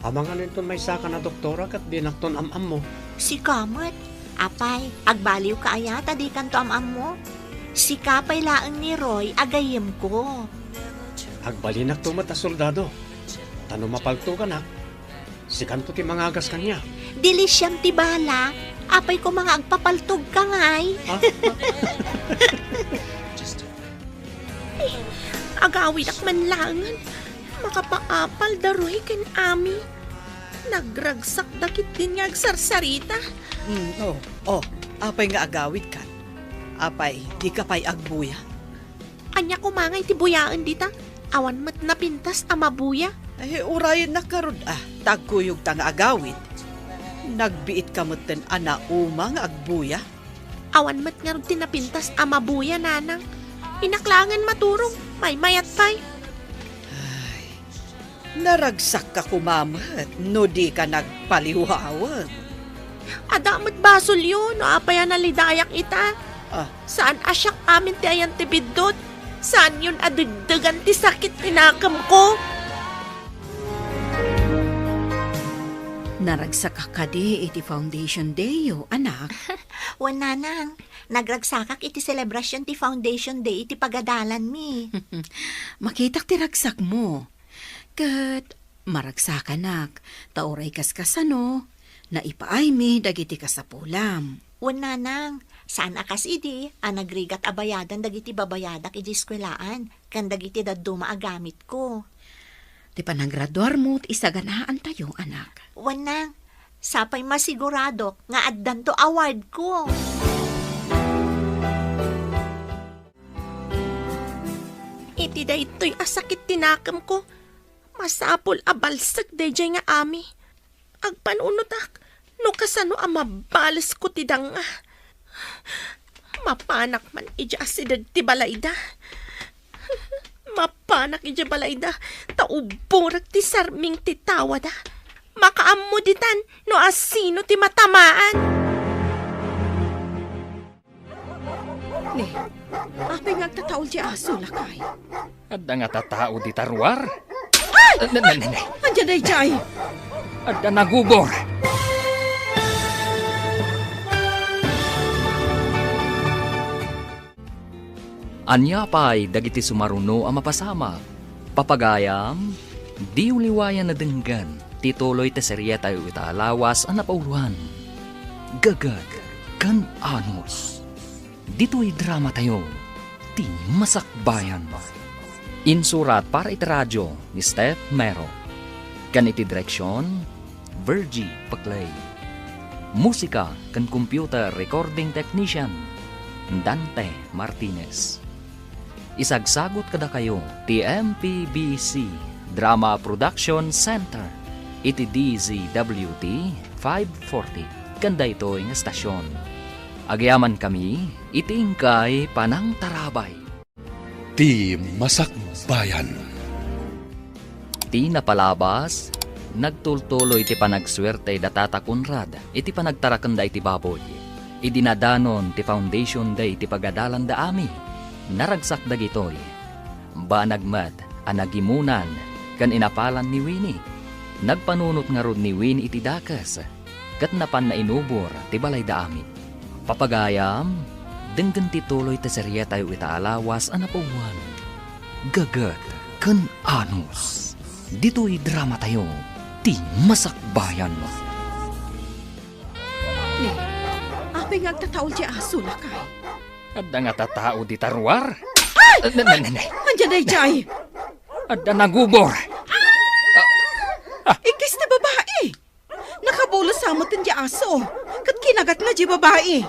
amangan inton maysaka a doktora ket dinakton am-ammo. Sika met, apay, agbaliwka aya ta dikanto am-ammo? Sika pay laeng ni Roy a gayyemko. Agbalinakto met a soldado, ta no mapaltoganak, sikanto ti mangagas kaniak. Dili siam ti bala, apay koma nga agpapaltogka ngay. Ha? Eh, agawidak man laengen. Makapaapal da Roy ken Ami. Nagragsakda ketdin nga agsarsarita. Mm, oh, oh, apay nga agawidkan? Apay, dika pay agbuya? Ania koma ngay ti buyaen dita? Awan met napintas a mabuya. Eh, urayennak ngarud, ah, ta agkuyogta nga agawid. Nagbiitka metten a nauma nga agbuya. Awan met ngarud ti napintas a mabuya, nanang. Innak laengen maturog, maymayat pay. Ay, Naragsakka koma met no dika nagpaliwawen. Adda met basolyo no apay a nalidayak ita. Ah. Saan a siak amin ti ayan ti biddut. Saanyon a degdegan ti sakit ti nakemko. Naragsakka kadi iti foundation dayyo, anak? Wen, nanang. Nagragsakak iti selebrasyon ti foundation day iti pagadalanmi. Makitak ti ragsakmo. Ket maragsakanak, ta uray kaskasano, naipaaymi dagiti kasapulam. Wen, nanang, saan a kas idi a nagrigat a bayadan dagiti babayadak iti eskuelaan ken dagiti dadduma a gamitko. Ti panagraduarmo ti isaganaantayo, anak. Wen, nang, sapay masiguradok nga addanto awardko. Iti daytoy a sakit ti nakemko, masapul a balsek daydiay nga Ami. Agpanunotak no kasano a mabalesko ti danga. Mapanak man idiay asideg ti balayda. Mapanak idiay balayda, ta uborek ti sarming ti tawada. Makaammo ditan no asino ti matamaan. Ne, apay nga agtataol ti aso, lakay? Adda nga tatao dita ruar? Ay! Ah, ne, ne, ne, ne. Ania daydiay? Adda nagubor. Ania pay dagiti sumaruno a mapasamak? Papagayam, diyo liwayan a denggen ti tuloy ti serietayo ita a lawas a napauloan, Gagad ken Anos. Ditoy dramatayo, ti Masakbayan. Insurat para iti radio ni Steph Mero. Ken iti direksion, Virgie Paclay. Musika ken computer recording technician, Dante Martinez. Isagsagut kadakayo ti M P B C Drama Production Center iti D Z W T five forty ken daytoy nga estasion. Agyamankami iti inkay panangtarabay. Ti Masakbayan. Ti napalabas, nagtultuloy ti panagsuerte da Tata Conrad iti panagtarakenda iti baboy. Idi nadanon ti foundation day ti pagadalanda amin, naragsak dagitoy. Banag met a nagimunan ken inapalan ni Winnie. Nagpanunot ngarud ni Winnie iti dakes ket napanna inubor ti balayda amin. Papagayam, denggen ti tuloy ti serietayo ita a lawas a napauloan, Gagad ken Anos. Ditoy dramatayo, ti Masakbayan. Ne, apay nga agtataol ti aso, lakay? Adda nga tatao dita ruar? Ay! Ah, ne, ne, ne, ne. Ania daydiay? Adda nagubor. Ah! Ah! Ikkis ti babai. Nakabulos sa met ti aso, ket kinagatna ti babai.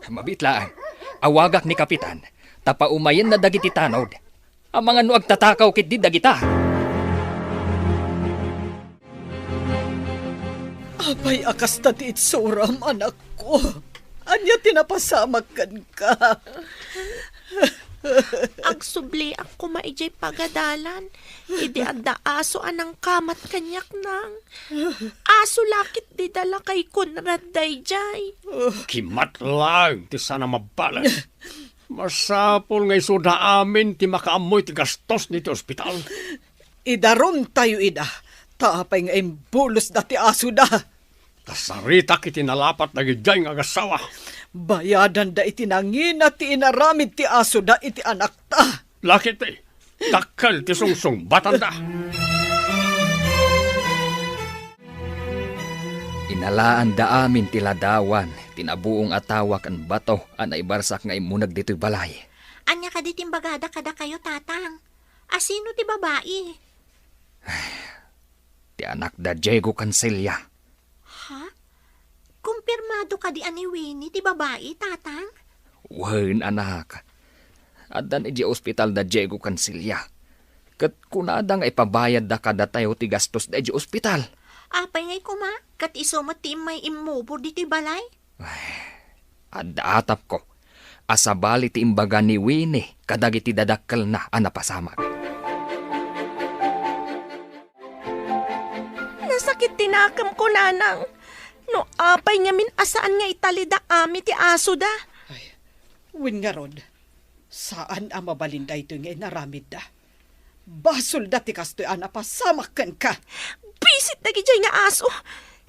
Mabiit laeng. Awagak ni Kapitan, ta paumayenna dagiti tanod. Amangan no agtatakaw ketdi dagita. Apay a kasta ti itsuram, anakko? Ania ti napasamak kenka? Agsubliak koma idiay pagadalan idi adda aso a nangkamat kaniak, nang. Aso la ketdi da lakay Conrad daydiay. Kimat laeng ti saan a mabbaleg. Masapul nga isuda amin ti makaammo iti gastos ditoy ospital. Idarumtayo ida, ta apay nga imbulosda ti asoda? Ta saritak iti nalapat dagidiay nga agassawa. Bayadanda iti nangina ti inaramid ti asoda iti anakta. Lakay ti dakkel ti sungsungbatanda. Inalaanda amin ti ladawan ti nabuong a tawa ken bato a naibarsak nga immuneg ditoy balay. Ania kadi ti imbagada kadakayo, Tatang? Asino ti babai? Ti anak da Diego Cancilla. Ha? Kumpirmado kadi a ni Winnie ti babai, Tatang? Wen, anak. Addan idiay ospital da Diego Cancilla. Ket kunada nga ipabayadda kadatayo ti gastos da idiay ospital. Apay ngay koma, ket isu met ti immay immubor ditoy balay? Ay, adda atapko a sabali ti imbaga ni Winnie kadagiti dadakkelna a napasamak. Nasakit ti nakemko, nanang. No apay ngamin a saan nga italida amin ti asoda? Ay, wen ngarud, saan a mabalin daytoy nga inaramidda. Basolda ti kastoy a napasamak kenka. Bisit dagidiay nga aso.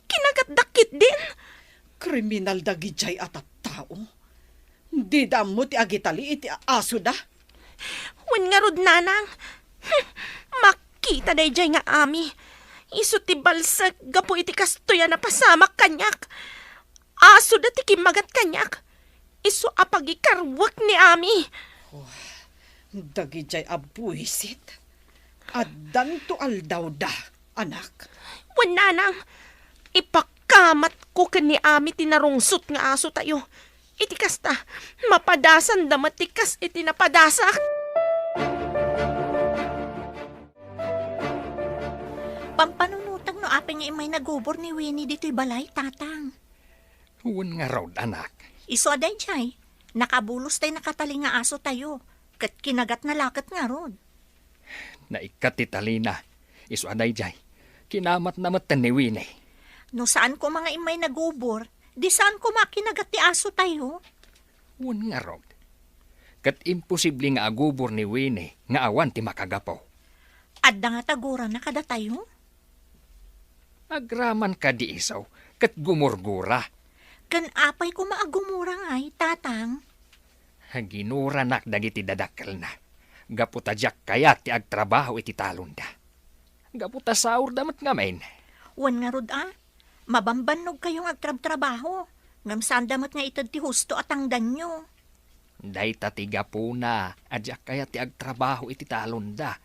Kinagatda ketdin. Kriminal dagidiay a tattao. Dida ammo ti agitali iti asoda. Wen ngarud, nanang. Hmm, makita daydiay nga ami. Isu ti balsek gapu iti kastoy a napasamak kaniak. Asoda ti kimmagat kaniak. Isu a pagikarwek ni ami. Oh, dagidiay a buisit. Addanto aldawda, anak. Wen, nanang, ipakamatko ken ni ami ti narungsot nga asotayo. Iti kasta, mapadasanda met ti kas iti napadasak. Pampanunotek no apay Apay nga immay nagubor ni Winnie ditoy balay, Tatang? Wen ngarud, anak. Isu a daydiay, nakabulos tay nakatali nga asotayo, ket kinagatna la ket ngarud. Naikkat ti talina. Isu a daydiay, kinamatna metten ni Winnie. No saan koma nga immay nagubor, di saan koma kinagat ti asotayo. Wen ngarud. Ket imposible nga agubor ni Winnie nga awan ti makagapu. Adda nga tagurana kadatayo? Agraman kadi isu, ket gumurgura. Ken apay koma a gumura ngay, Tatang? Ginuranak dagiti dadakkelna, gapu ta diak kayat ti agtrabaho iti talonda. Gapu ta saorda met ngamin. Wen ngarud a, mabambannogkayo nga agtrabtrabaho, ngem saanda met nga ited ti husto a tangdanyo. Dayta ti gapuna a diak kayat ti agtrabaho iti talonda.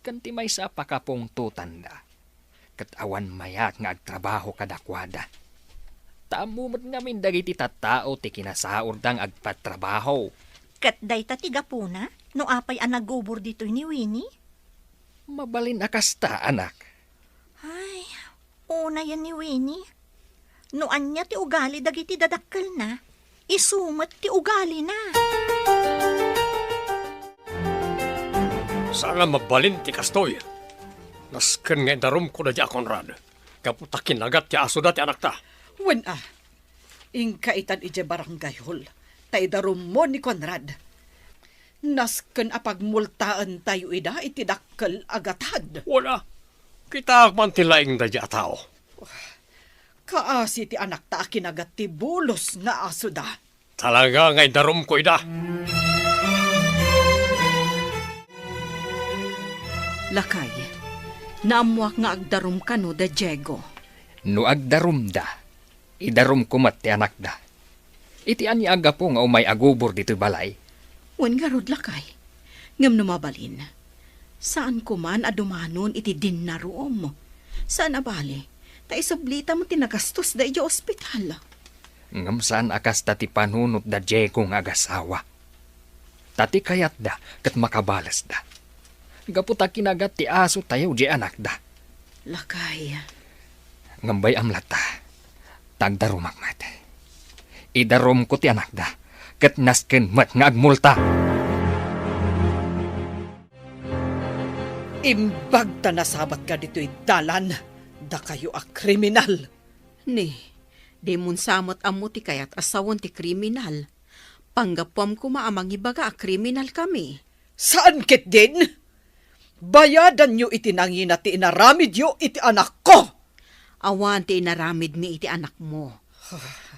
Ken ti maysa a pakapungtotanda, ket awan mayat nga agtrabaho kadakuada. Ta ammo met ngamin dagiti tattao ti kinasaorda nga agpatrabaho. Ket dayta ti gapuna no apay a nagubor ditoy ni Winnie? Mabalin a kasta, anak. Ay, unayen ni Winnie. No ania ti ugali dagiti dadakkelna, isu met ti ugalina. Saan a mabalin ti kastoy. Nasken nga idarumko daydi a Conrad, gapu ta kinagat ti asoda ti anakta. Wen a, inka itan idiay barangay hall, ta idarummo ni Conrad. Nasken a pagmultaentayo ida iti dakkel a gatad. Wen a, kitaak man ti laing daydi a tao. Kaasi ti anakta a kinagat ti bulos nga asoda. Talaga nga idarumko ida. Lakay, naammoak nga agdarum kano da Diego. No agdarumda, idarumko met ti anakda. Iti ania a gapu nga umay agubor ditoy balay? Wen ngarud, lakay. Ngem no mabalin, saanko man a dumanon iti dinnarom. Saan a bali, ta isublita met ti nagastosda idiay ospital. Ngem saan a kasta ti panunot da Diego nga agasawa. Ta ti kayatda ket makabalesda. Gapu ta kinagat ti asotayo diay anakda. Lakay. Ngem bay-am latta, ta agdarumak met. Idarumko ti anakda, ket nasken met nga agmulta. Imbag ta nasabatka ditoy dalan, dakayo a kriminal. Ni, dimon sa met ammo ti kayat a sawen ti kriminal. Panggapuam koma a mangibaga a kriminal kami. Saan ketdin? Bayadanyo iti nangina ti inaramidyo iti anakko. Awan ti inaramidmi iti anakmo.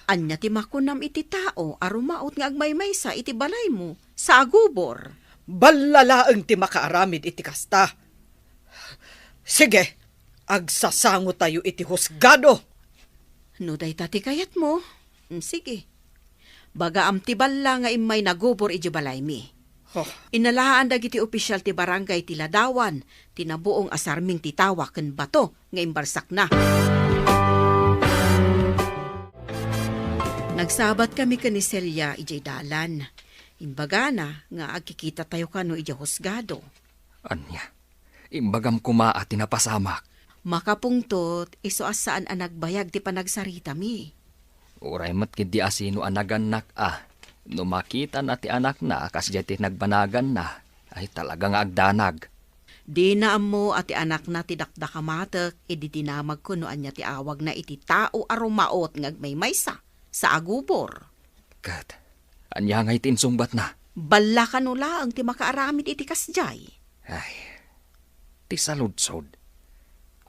Ania ti makunam iti tao a rumaot nga agmaymaysa iti balaymo sa agubor? Balla laeng ti makaaramid iti kasta. Sige, agsasangotayo iti husgado. No dayta ti kayatmo, mm, sige. Bagaam ti balla nga immay nagubor idiay balaymi. Huh. Inalaan dagiti opisyal ti barangay ti ladawan ti nabuong a sarming ti tawa ken bato nga imbarsakna. Nagsabat kami ken ni Celia idiay dalan. Imbagana nga agkikitatayo kano idiay husgado. Ania? Imbagam koma a ti napasamak. Makapungtot, isu a saan a nagbayag ti panagsaritami. Uray met ketdi a sino a nagannak a, no makitana ti anakna a kasdiay ti nagbanaganna, ay talaga nga agdanag. Dina ammo a ti anakna ti dakdakamatek idi dinamagko no ania ti awagna iti tao a rumaot nga agmaymaysa sa agubor. Ket ania ngay ti insungbatna? Balla kano laeng ti makaaramid iti kasdiay. Ay, ti saludsod.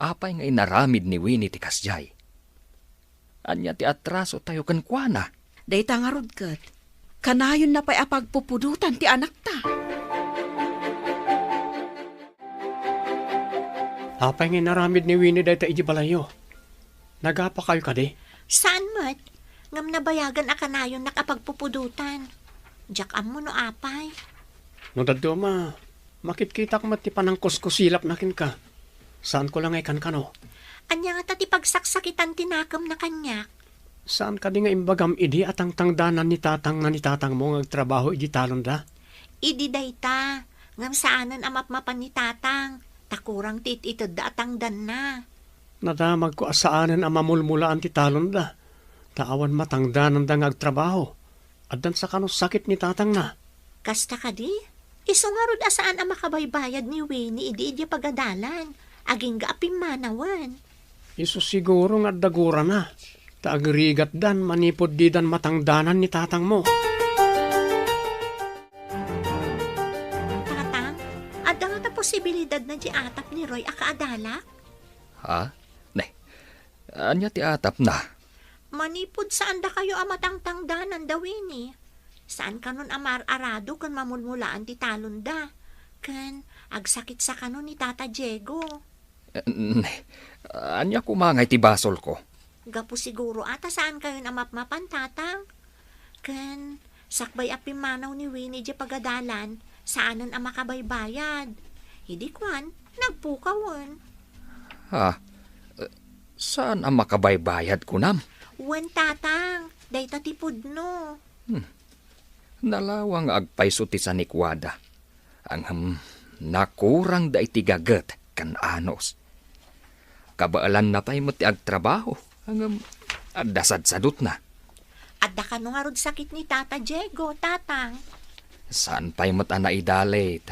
Apay nga inaramid ni Winnie ti kasdiay? Ania ti atrasotayo kenkuana? Dayta ngarud ket, kanayonna pay a pagpupudotan ti anakta. Apay nga inaramid ni Winnie dayta idiay balayyo? Nagapakayo kadi? Saan met, ngem nabayagan a kanayonnak a pagpupudotan. Diak ammo no apay. No dadduma, makitkitak met ti panangkuskusilapna kenka. Saanko la nga ikankano. Ania ngata ti pagsaksakitan ti nakemna kaniak? Saan kadi nga imbagam idi a tangtangdanan ni tatangna ni tatangmo nga agtrabaho idi talonda? Idi dayta, ngem saanen a mapmapan ni tatang, ta kurang ti it-itedda a tangdanna. Nadamagko a saanen a mamulmulaan ti talonda, ta awan matangdananda nga agtrabaho. Addan sa kano sakit ni tatangna. Kasta kadi? Isu ngarud a saan a makabaybayad ni Winnie idi idiay pagadalan, agingga a pimmanawen. Isu siguro nga adda gurana, ta agrigatdan manipud didan matangdanan ni tatangmo. Tatang, adda ngata posibilidad na di atap ni Roy a kaadalak? Ha? Ne, ania ti atapna? Manipud saan dakayo a matangtangdanan da Winnie. Saan kanon a mar-arado ken mamulmulaan ti talonda. Ken agsakit sa kanon ni Tata Diego. Eh, ne, ania koma nga iti basolko? Gapu siguro a ta saan kayon a mapmapan, Tatang. Ken sakbay a pimmanaw ni Winnie idiay pagadalan, saanen a makabaybayad. Idi kuan, nagpukawen. Ha? Eh, saan a makabaybayad, kunam? Wen, Tatang, dayta ti pudno. Hmm. Nalawang nga agpayso ti sanikuada. Ngem, nakurangda iti gaget ken anus. Kabaelanna pay met ti agtrabaho, ngem adda sadsadutna. Adda kano ngarud sakit ni Tata Diego, Tatang? Saan pay met a naidalit.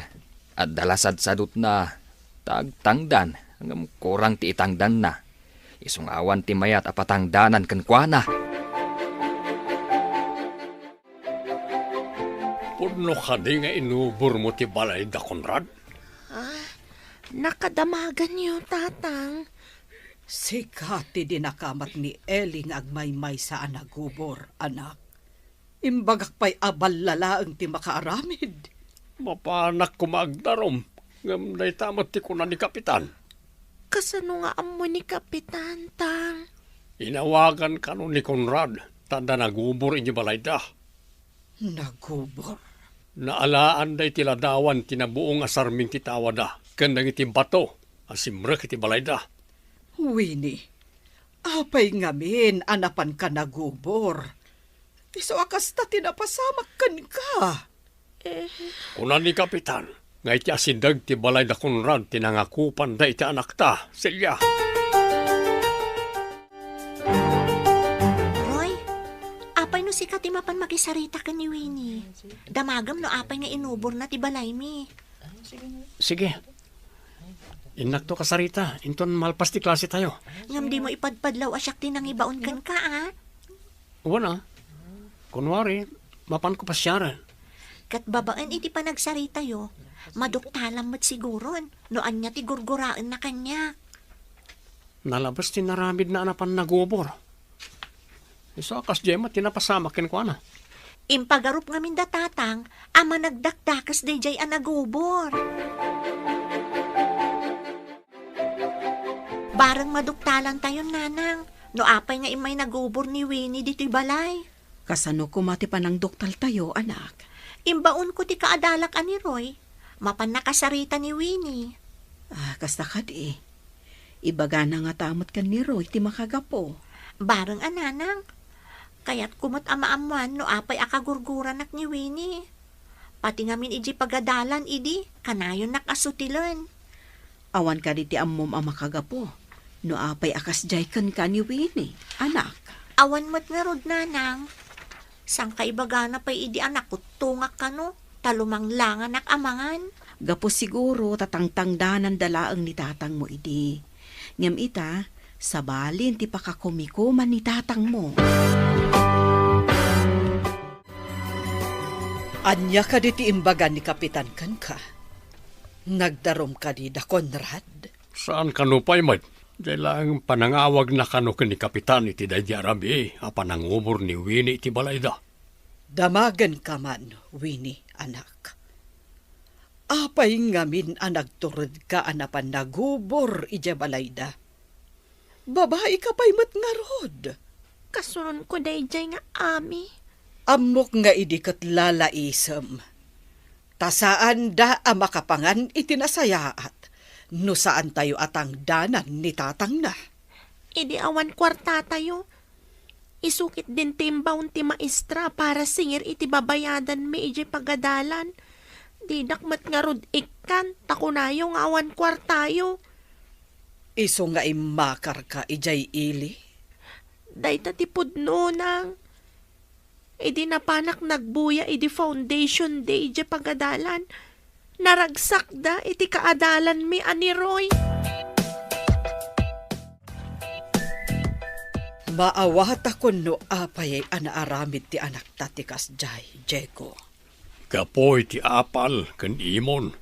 Adda la sadsadutna, ta agtangdan, ngem kurang ti itangdanna. Isu nga awan ti mayat a patangdanan kenkuana. Pudno kadi nga inubormo ti balay da Conrad? Ah, nakadamaganyo, Tatang. Sika ti dinakamat ni Eli nga agmaymaysa a nagubor, anak. Imbagak pay a balla laeng ti makaaramid. Mapanak koma agdarum, ngem dayta met ti kuna ni Kapitan. Kasano nga ammo ni Kapitan, Tang? Inawagan kano ni Conrad, ta adda nagubor idiay balayda. Nagubor? Naalaanda iti ladawan ti nabuong a sarming ti tawada ken dagiti bato a simrek iti balayda. Winnie, apay ngamin a napanka nagubor? Isu a kasta ti napasamak kenka. Eh. Kuna ni Kapitan nga iti asideg ti balay da Conrad ti nangakupanda iti anakta, Celia. Roy, apay no sika ti mapan makisarita ken ni Winnie? Damagem no apay nga inuborna ti balaymi. Sige. Innakto kasarita, inton malpas ti klase tayo. Ngem dimo ipadpadlaw a siak ti nangibaon kenka, a? Wen a. Kunwari, mapanko pasiaren. Ket babaen iti panagsaritayo, maduktalam met siguron no ania ti gurguraenna kaniak. Nalabes ti naramidna a napan nagubor. Isu a kasdiay met ti napasamak kenkuana. Impagarup ngamin da Tatang a managdakdakes daydiay a nagubor. Bareng maduktalantayon, Nanang, no apay nga immay nagubor ni Winnie ditoy balay. Kasano koma ti panangduktaltayo, anak? Imbaonko ti kaadalak a ni Roy. Mapan nakasarita ni Winnie. Ah, kasta kadi. Ibagana ngata met ken ni Roy ti makagapu. Bareng a, Nanang. Kayatko met a maammoan no apay a kagurguranak ni Winnie. Pati ngamin idiay pagadalan idi, kanayonnak a sutilen. Awan kadi ti ammom a makagapu no apay a kasdiay kenka ni Winnie, anak? Awan met ngarud, Nanang. Sangkaibagana pay idi a nakuttongak kano, ta lumanglanganak a mangan. Gapu siguro ta tangtangdananda laeng ni tatangmo idi. Ngem ita, sabalin ti pakakumikuman ni tatangmo. Ania kadi ti imbaga ni Kapitan kenka? Nagdarum kadi da Conrad? Saan kano pay met? Diay laeng panangawagna kano ken ni Kapitan iti daydi a rabii a panangubor ni Winnie iti balayda. Damagenka man, Winnie, anak. Apay ngamin a nagturedka a napan nagubor idiay balayda? Babaika pay met ngarud. Kasunonko daydiay nga ami. Ammok nga idi ket lalaisem. Ta saanda a makapangan iti nasayaat no saantayo a tangdanan ni tatangna. Idi awan kuartatayo, isu ketdin ti imbaon ti maestra para singir iti babayadanmi idiay pagadalan. Dinak met ngarud ikkan, ta kunayo nga awan kuartayo. Isu nga immakarka idiay ili? Dayta ti pudno, Nang. Idi napanak nagbuya idi Foundation Day idiay pagadalan, naragsakda iti kaadalanmi a ni Roy. Maawatakon no apay a naaramid ti anakta ti kasdiay, Diego. Gapu iti apal ken imon,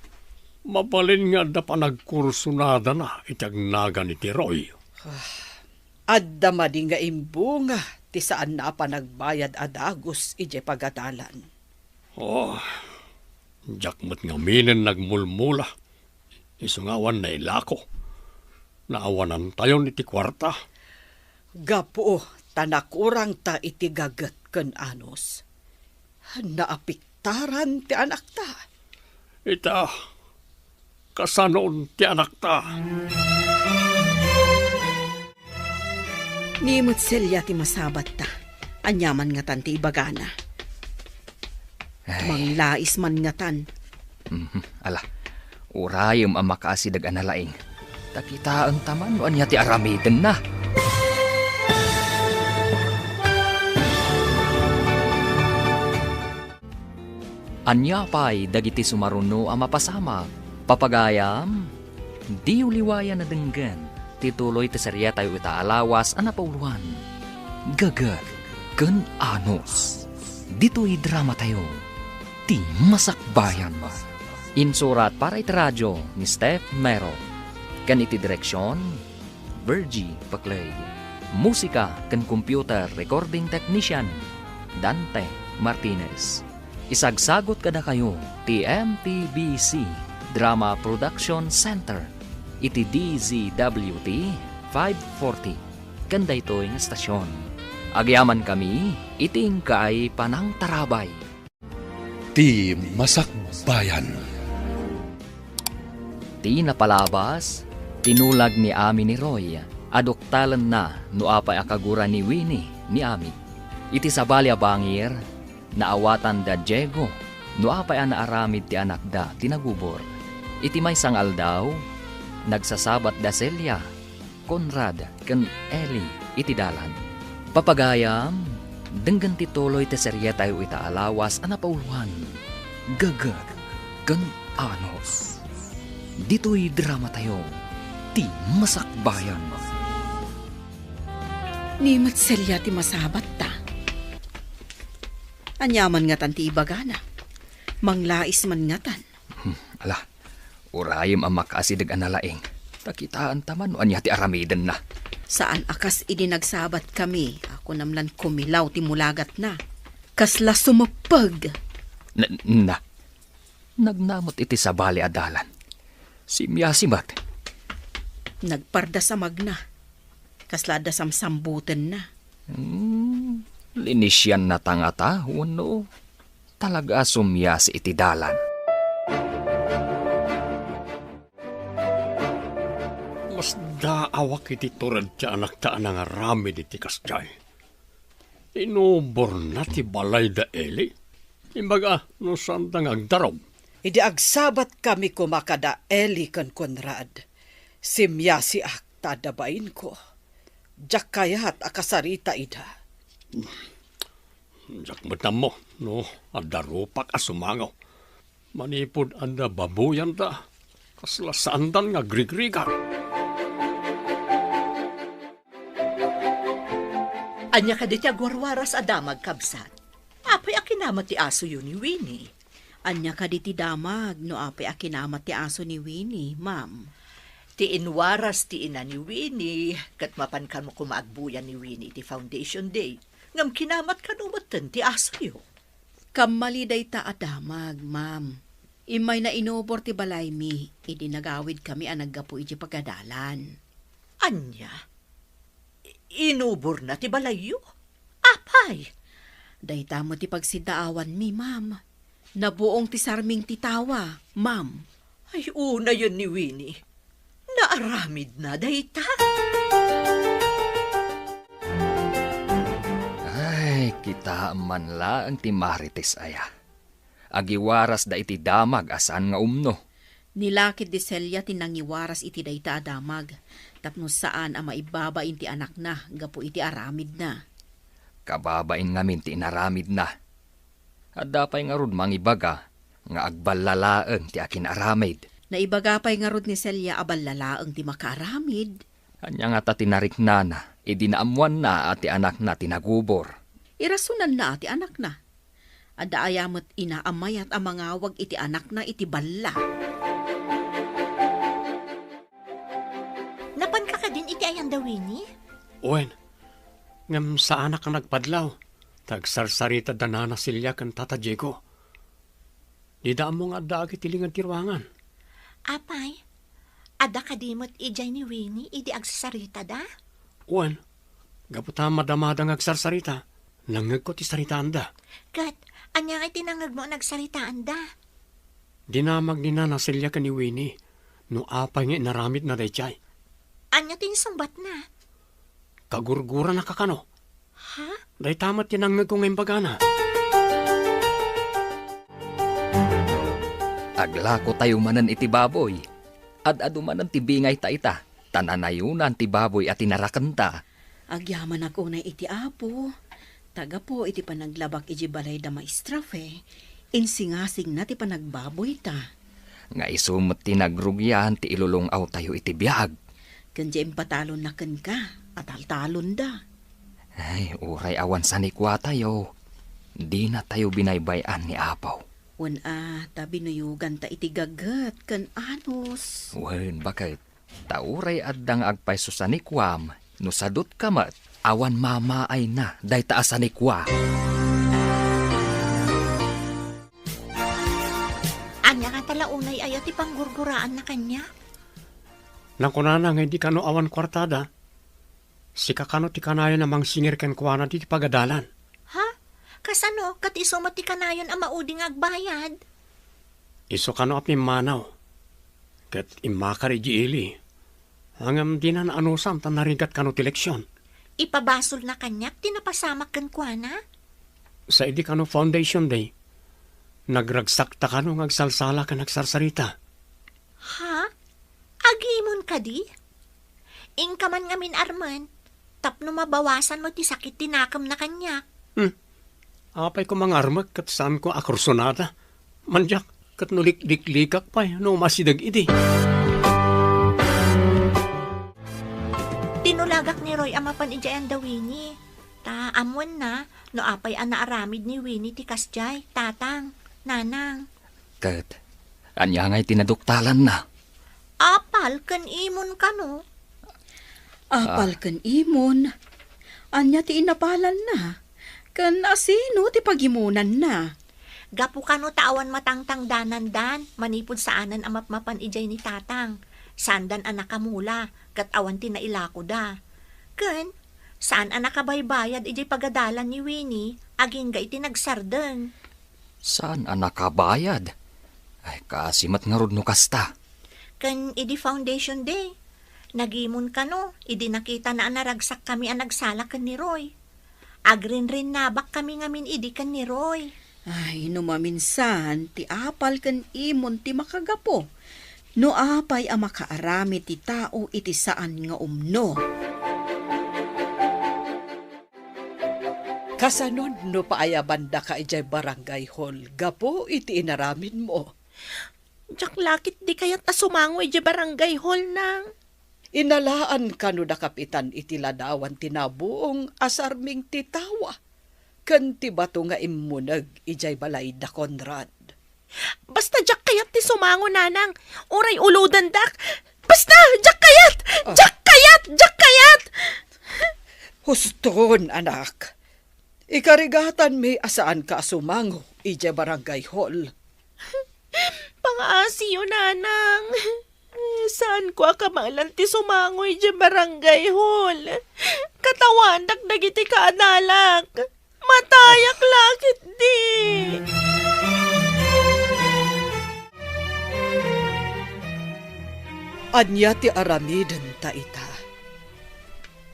mabalin nga adda panagkursunadana iti agnagan iti Roy. Ah, adda madi nga imbunga ti saanna a panagbayad a dagus idiay pagadalan. Oh, diak met ngaminen nagmulmula. Isu nga awan nailako. Naawanantayon iti kuarta. Gapu ta nakurangta iti gaget ken anus, naapiktaran ti anakta. Ita, kasanon ti anakta? Ni met Celia ti masabatta. Ania man ngatan ti ibagana? Ay. Manglais man ngatan. Mhm. Ala, urayem a makaasideg a nalaing. Ta kitaenta man no ania ti aramidenna. Ania pay dagiti sumaruno a mapasamak? Papagayam, diyo liwayan a denggen ti tuloy ti serietayo ita a lawas a napauloan, Gaget ken Anus. Ditoy dramatayo, Ti Masakbayan. Insurat para iti radio ni Steph Mero, ken iti direksion, Virgie Paclay. Musika ken computer recording technician, Dante Martinez. Isagsagut kadakayo ti M T B C Drama Production Center iti D Z W T five forty ken daytoy nga stasyon. Agyamankami iti inkaay panangtarabay. Ti Masakbayan. Ti napalabas, tinulag ni Ami ni Roy a duktalenna no apay a kagura ni Winnie ni Ami. Iti sabali a bangir, naawatan da Diego no apay a naaramid ti anakda ti nagubor. Iti maysa nga aldaw, nagsasabat da Celia, Conrad, ken Ellie iti dalan. Papagayam, denggen ti tuloy ti serietayo ita a lawas a napauloan, Gaget ken Anus. Ditoy dramatayo, Ti Masakbayan. Ni met Celia ti masabatta. Ania man ngatan ti ibagana? Manglais man ngatan. Hmm, ala, urayem a makaasideg a nalaing. Ta kitaenta man no ania ti aramidenna. Saan a kas idi nagsabatkami a kunam lan kumilaw ti mulagatna. Kasla sumeppeg. Na, na, Nagnamot iti sabali a dalan. Simmiasi met. Nagpardas a magna. Kasla adda samsambutenna. Hmm, linisiannata ngata wenno talaga a summiasi iti dalan? Masdaawak iti tured ti anakta a nangaramid iti kasdiay. Inuborna ti balay da Eli. Imbaga no saanda nga agdarub. Idi agsabatkami koma kada Eli ken Conrad, simmiasiak ta adda bainko. Diak kayat a kasarita ida. Diak met ammo no adda rupak a sumango. Manipud adda baboyanda, kasla saandan nga agrigrigat. Ania kadi ti agwarwaras a damag, kabsat? Apay a kinama ti asoyo ni Winnie? Ania kadi ti damag no apay a kinama ti aso ni Winnie, ma'am? Ti inwaras ti ina ni Winnie, ket mapan kano koma agbuya ni Winnie iti Foundation Day. Ngem kinamat kano metten ti asoyo. Kammali dayta a damag, ma'am. Immayna inubor ti balaymi idi nagawidkami a naggapu idiay pagadalan. Ania? I-, inuborna ti balayyo? Apay? Dayta met ti pagsiddaawanmi, ma'am. Nabuong ti sarming ti tawa, ma'am. Ay, unayen ni Winnie. Naaramidna dayta. Ay, kitaem man laeng ti Marites aya. Agiwarasda iti damag a saan nga umno. Ni lakid di Celia ti nangiwaras iti dayta a damag. Tapno saan a maibabain ti anakna gapu iti aramidna. Kababain ngamin ti inaramidna. Adda pay ngarud mangibaga nga agballa laeng ti akin-aramid. Naibaga pay ngarud ni Celia a balla laeng ti makaaramid. Ania ngata ti nariknana idi naammoanna a ti anakna ti nagubor? Irasonanna a ti anakna. Adda aya met ina a mayat a mangawag iti anakna iti balla? Napanka kadin iti ayan da Winnie? Wen, ngem saanak a nagpadlaw, ta agsarsarita da Nana Celia ken Tata Diego. Dida ammo nga addaak iti linged ti ruangan. Apay, adda kadi met idiay ni Winnie idi agsasaritada? Wen, gapu ta madamada nga agsarsarita, nangngegko ti saritaanda. Ket, ania nga iti nangngegmo a nagsaritaanda? Dinamag ni Nana Celia ken ni Winnie no apay nga inaramidna daydiay. Ania ti insungbatna? Kagurguranaka kano. Ha? Dayta met ti nangngegko nga imbagana. Aglakotayo manen iti baboy. Ad-adu manen ti bingayta ita, ta nanayonan ti baboy a tinarakenta. Agyamanak unay iti Apo, ta gapu iti panaglabak iti balay da Maestra Fe, insingasingna ti panagbaboyta. Nga isu met ti nagrugian ti ilulung-awtayo iti biag. Ken diay impatalonna kenka, ataltalonda. Ay, uray awan sanikuatayo, dinatayo binaybay-an ni Apo. Wen a, ta binuyoganta iti gaget ken anus. Wen, baket. Ta uray adda nga agpayso sanikuam, no sadutka met, awan mamaayna dayta a sanikua. Ania ngata la unay aya ti panggurguraanna kaniak? Nakunana nga idi kano awan kuartada, sika kano ti kanayon a mangsingir kenkuana iti pagadalan. Ha? Kasano ket isu met ti kanayon a maudi nga agbayad? Isu kano a pimmanaw, ket immakar idiay ili. Ngem dina naanusan ta narigat kano ti leksion. Ipabasolna kaniak ti napasamak kenkuana? Sa idi kano Foundation Day, nagragsakta kano nga agsalsala ken agsarsarita. Ha? Agimon kadi? Inka man ngamin armen, tapno mabawasan mo ti sakit ti nakemna kaniak. Hmm. Apay ko mangarmek ket saanko a kursunada. Mandiak, ket no likliklikak pay no umasideg idi. Tinulagak ni Roy a mapan idiay anda Winnie. Ta ammoenna no apay a naaramid ni Winnie ti kasdiay, tatang, nanang. Ket ania ngay ti naduktalanna? Apal ken imon kano? Apal Ah. ken imon? Ania ti inapalanna? Ken asino ti pagimonanna? Gapu kano ta awan matangtangdanandan manipud saanen a mapmapan idiay ni tatang. Saandan a nakamula, ket awan ti nailakoda. Ken, saan a nakabaybayad idiay pagadalan ni Winnie, agingga iti nagsardeng. Saan a nakabayad? Ay, kaasi met ngarud no kasta. Ken idi Foundation Day, nagimon kano, idi nakitana a naragsakkami a nagsala ken ni Roy. Agrinrinnabakkami ngamin idi ken ni Roy. Ay, no maminsan, ti apal ken imon ti makagapu. No apay a makaaramid ti tao iti saan nga umno. Kasanon no paayabandaka idiay barangay hall gapu iti inaramidmo? Diak la ketdi kayat a sumango idiay barangay hall, nang. Inalaan kano da Kapitan iti ladawan ti nabuong a sarming ti tawa ken ti bato nga immuneg idiay balay da Conrad. Basta diak kayat ti sumango, nanang. Uray ulodendak. Basta, diak kayat! Ah. Diak kayat! Diak kayat! Huston, anak. Ikarigatanmi a saanka a sumango idiay barangay hall. Pangaasiyo, nanang. Saanko a kabaelan ti sumango idiay barangay hall. Katawanak dagiti kaadalak. Matayak la ketdi. Ania ti aramidenta ita?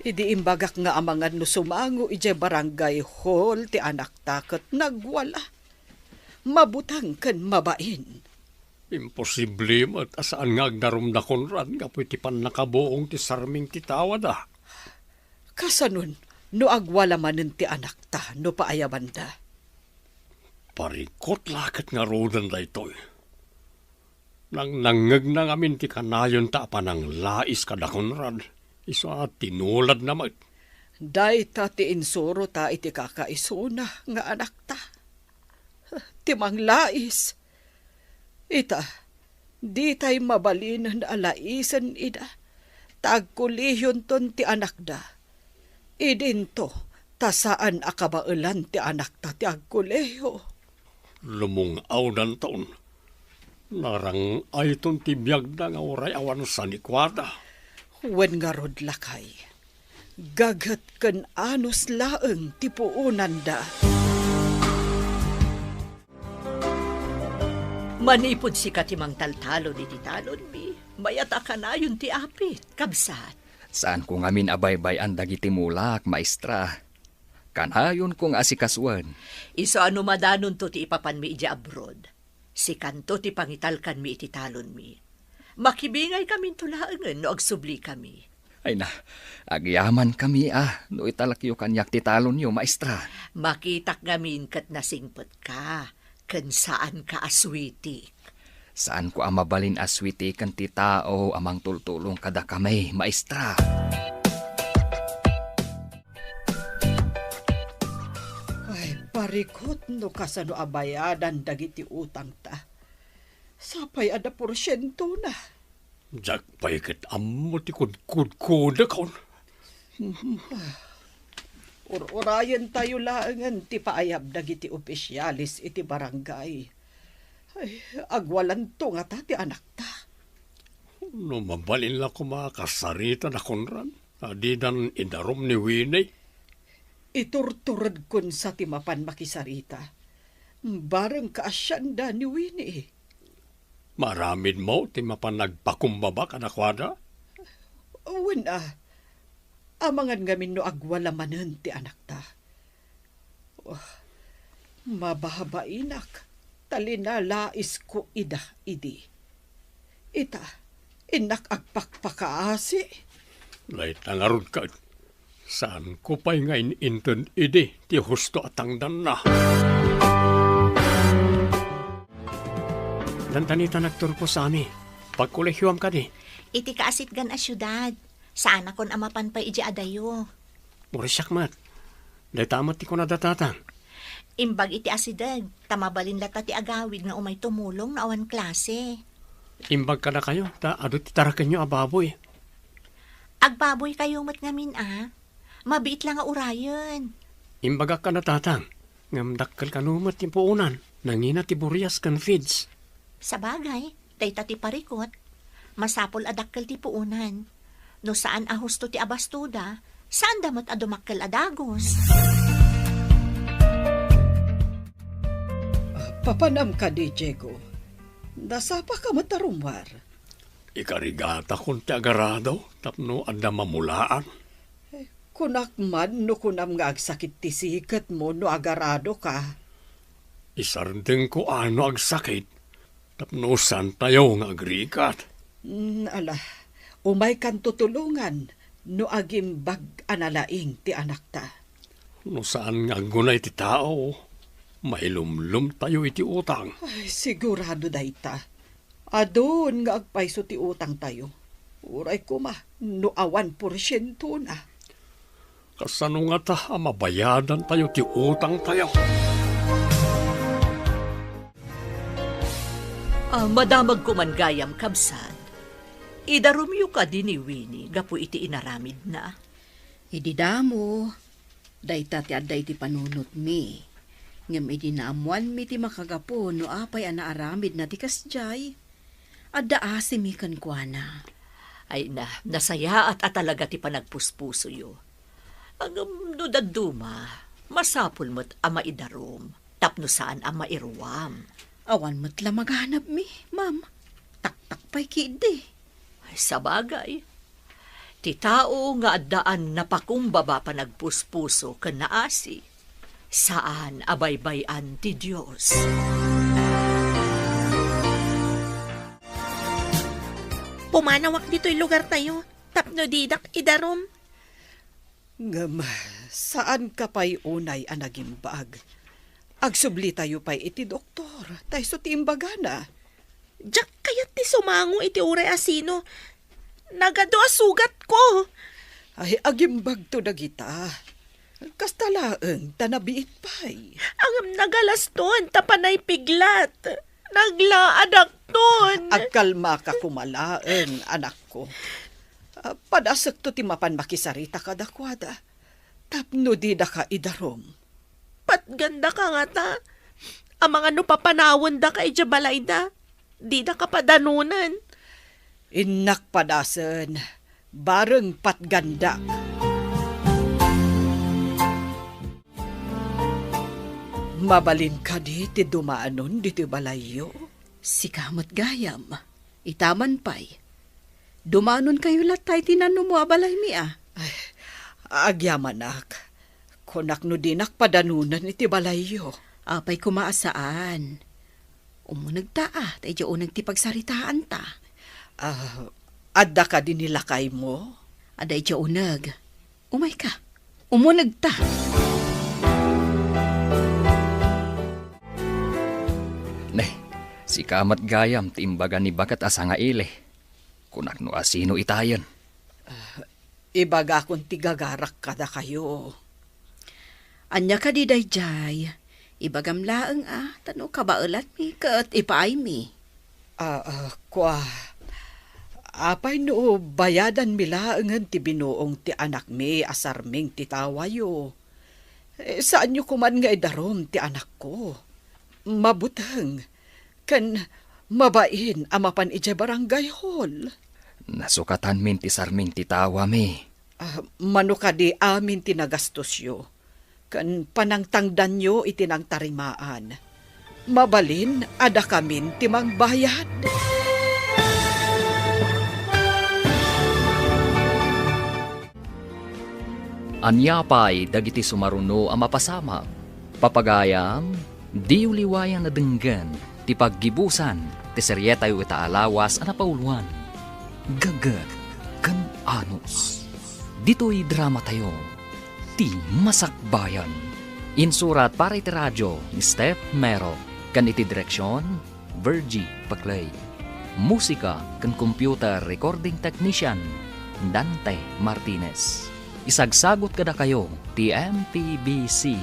Idi imbagak nga amangan no sumango idiay barangay hall ti anakta ket nagwala, mabuteng ken mabain. Imposible met a saan nga agdarum da Conrad gapu iti pannakabuong ti sarming ti tawada. Kasanon no agwala manen ti anakta no paayabanda? Parikot la ket ngaruden daytoy. Nangnangngegna ngamin ti kanayonta a pananglais kada Conrad, isu a tinuladna met. Dayta ti insurota iti kakaisuna nga anakta. Ti manglais. Ita, ditay mabalinen a laisen ida, ta agkolehionton ti anakda. Idinto, ta saan a kabaelan ti anakta ti agkolehiyo. Lumung-awdanton. Narang-ayton ti biagda nga uray awan sanikuada. Wen ngarud, lakay, gaghet ken anus laeng ti puonanda. Manipud sika ti mangtaltalon iti talonmi, mayat a kanayon ti apit, kabsat. Saanko ngamin a baybay-an dagiti mulak, maestra. Kanayonko nga asikasuen. Isu a no madanonto ti ipapanmi idiay abroad, sikanto ti pangitalkanmi iti talonmi. Makibingaykaminto laengen no agsublikami. Ay na, agyamankami a no italekyo kaniak ti talonyo, maestra. Makitak ngamin ket nasingpetka, ken saanka a suitik. Saanko a mabalin a suitiken ti tao a mangtultulong kadakami, maestra. Ay, parikot no kasano a bayadan dagiti utangta. Sapay adda porsientona. Diak pay ket ammo ti kudkudkodakon. Ur-urayentayo laengen ti paayab dagiti opisiales iti barangay. Ay, agwalanto ngata ti anakta. No mabalin la koma a kasaritada, Conrad, a didan idarum ni Winnie. Iturturedkon sa ti mapan makisarita. Bareng kaasianda ni Winnie. Maaramidmo ti mapan agpakumbaba kadakuada? Wen a, amangan ngamin no agwala manen ti anakta. Oh, mababainak, ta linalaisko ida idi. Ita, innak agpakpakaasi. Dayta ngarud ket, saanko pay nga in-inted idi ti husto a tangdanna. Dandanita nagturpo, Sami. Pagkolehioam kadi? Iti kaasitgan a siudad. Saanakon a mapan pay idiay adayo. Pursiak met. Dayta met ti kunada tatang. Imbag iti asideg, ta mabalin latta ti agawid nga umay tumulong no awan klase. Imbag kadakayo, ta adu ti tarakenyo a baboy. Agbaboykayo met ngamin a. Mabiit la nga urayen. Imbagak kada tatang, ngem dakkel kano met ti puonan, nangina ti burias ken feeds. Sabagay, dayta ti parikut. Masapul a dakkel ti puonan. No saan a husto ti abastoda, saanda met a dumakkel a dagus. Papanam kadi, Diego? Nasapaka met a rummuar? Ikarigatakon ti agarado tapno adda mamulaan. Kunak man no kunam nga agsakit ti siketmo no agaradoka. Isardengko a no agsakit tapno saantayo nga agrigat. Mm, ala, umaykanto tulongan no agimbag a nalaing ti anakta. No saan nga aggunay ti tao, mailumlomtayo iti utang. Ay, sigurado dayta. Adun nga agpayso ti utangtayo. Uray koma no awan porsientona. Kasano ngata a mabayadantayo ti utangtayo? Ah, madamagko man gayam, kabsat. Idarumyo kadi ni Winnie gapu iti inaramidna? Idi damo, dayta ti adda iti panunotmi. Ngem idi naammoanmi ti makagapu no apay a naaramidna ti kasdiay, adda asimi kenkuana. Ay na, nasayaat a talaga ti panagpuspusoyo. Ngem no dadduma, masapul met a maidarum tapno saan a mairuam. Awan met la maganabmi, ma'am. Taktak pay ketdi. Ay, sabagay, ti tao nga addaan napakumbaba panagpuspuso ken naasi, saan a baybay-an ti Dios. Umanawak ditoy lugartayo tapno didak idarum. Ngem, saanka pay unay a nagimbag. Agsublitayo pay iti doktor, ta isu ti imbagana. Diak kayat ti sumango iti uray a sino. Nagadu a sugatko. Ay, agimbagto dagita. Kasta laeng ta nabiit pay. Ngem nagalaston ta panay piglat. Naglaadakton. Agkalmaka koma laeng, anakko. Ah, padasekto ti mapan makisarita kadakuada tapno didaka idarum. Patgandaka ngata. Amangan no papanawendaka idiay balayda, didaka padanunen. Innak padasen, bareng patgandak. Mabalin kadi ti dumanon ditoy balayyo? Sika met gayam. Ita man pay. Dumanonkayo latta iti nanumo a balaymi a. Ay, agyamanak. Kunak no dinak padanunen iti balayyo. Apay koma a saan? Umunegta a, ta idiay uneg ti pagsaritaanta. Ah, adda kadi ni lakaymo? Adda idiay uneg. Umayka. Umunegta. Ne, sika met gayam ti imbaga ni baket a sangaili. Kunak no asino itayen. Ah, ibagakon ti gagarak kadakayo. Ania kadi daydiay? Ibagam laeng a, ta no kabaelanmi ket ipaaymi. Ah, ah, kua, apay no bayadanmi laengen ti binuong ti anakmi a Sarming ti tawayo? Eh, saanyo koman nga idarum ti anakko. Mabuteng ken mabain a mapan idiay barangay hall. Nasukatanmin ti Sarming ti tawami. Ah, mano kadi amin ti nagastosyo ken panangtangdanyo iti nangtarimaan? Mabalin a dakamin ti mangbayad. Ania pay dagiti sumaruno a mapasamak? Papagayam, diyo liwayan a denggen ti paggibusan ti serietayo ita a lawas a napauluan, Gagget ken Anus. Ditoy dramatayo, Ti Masakbayan. Insurat para iti radio ni Steph Mero ken iti direksion, Virgie Paclay. Musika ken computer recording technician, Dante Martinez. Isagsagut kadakayo ti M P B C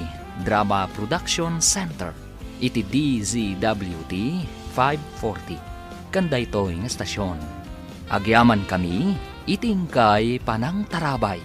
Drama Production Center iti D Z W T five forty. Ken daytoy nga estasion, agyamankami iti inkay panangtarabay.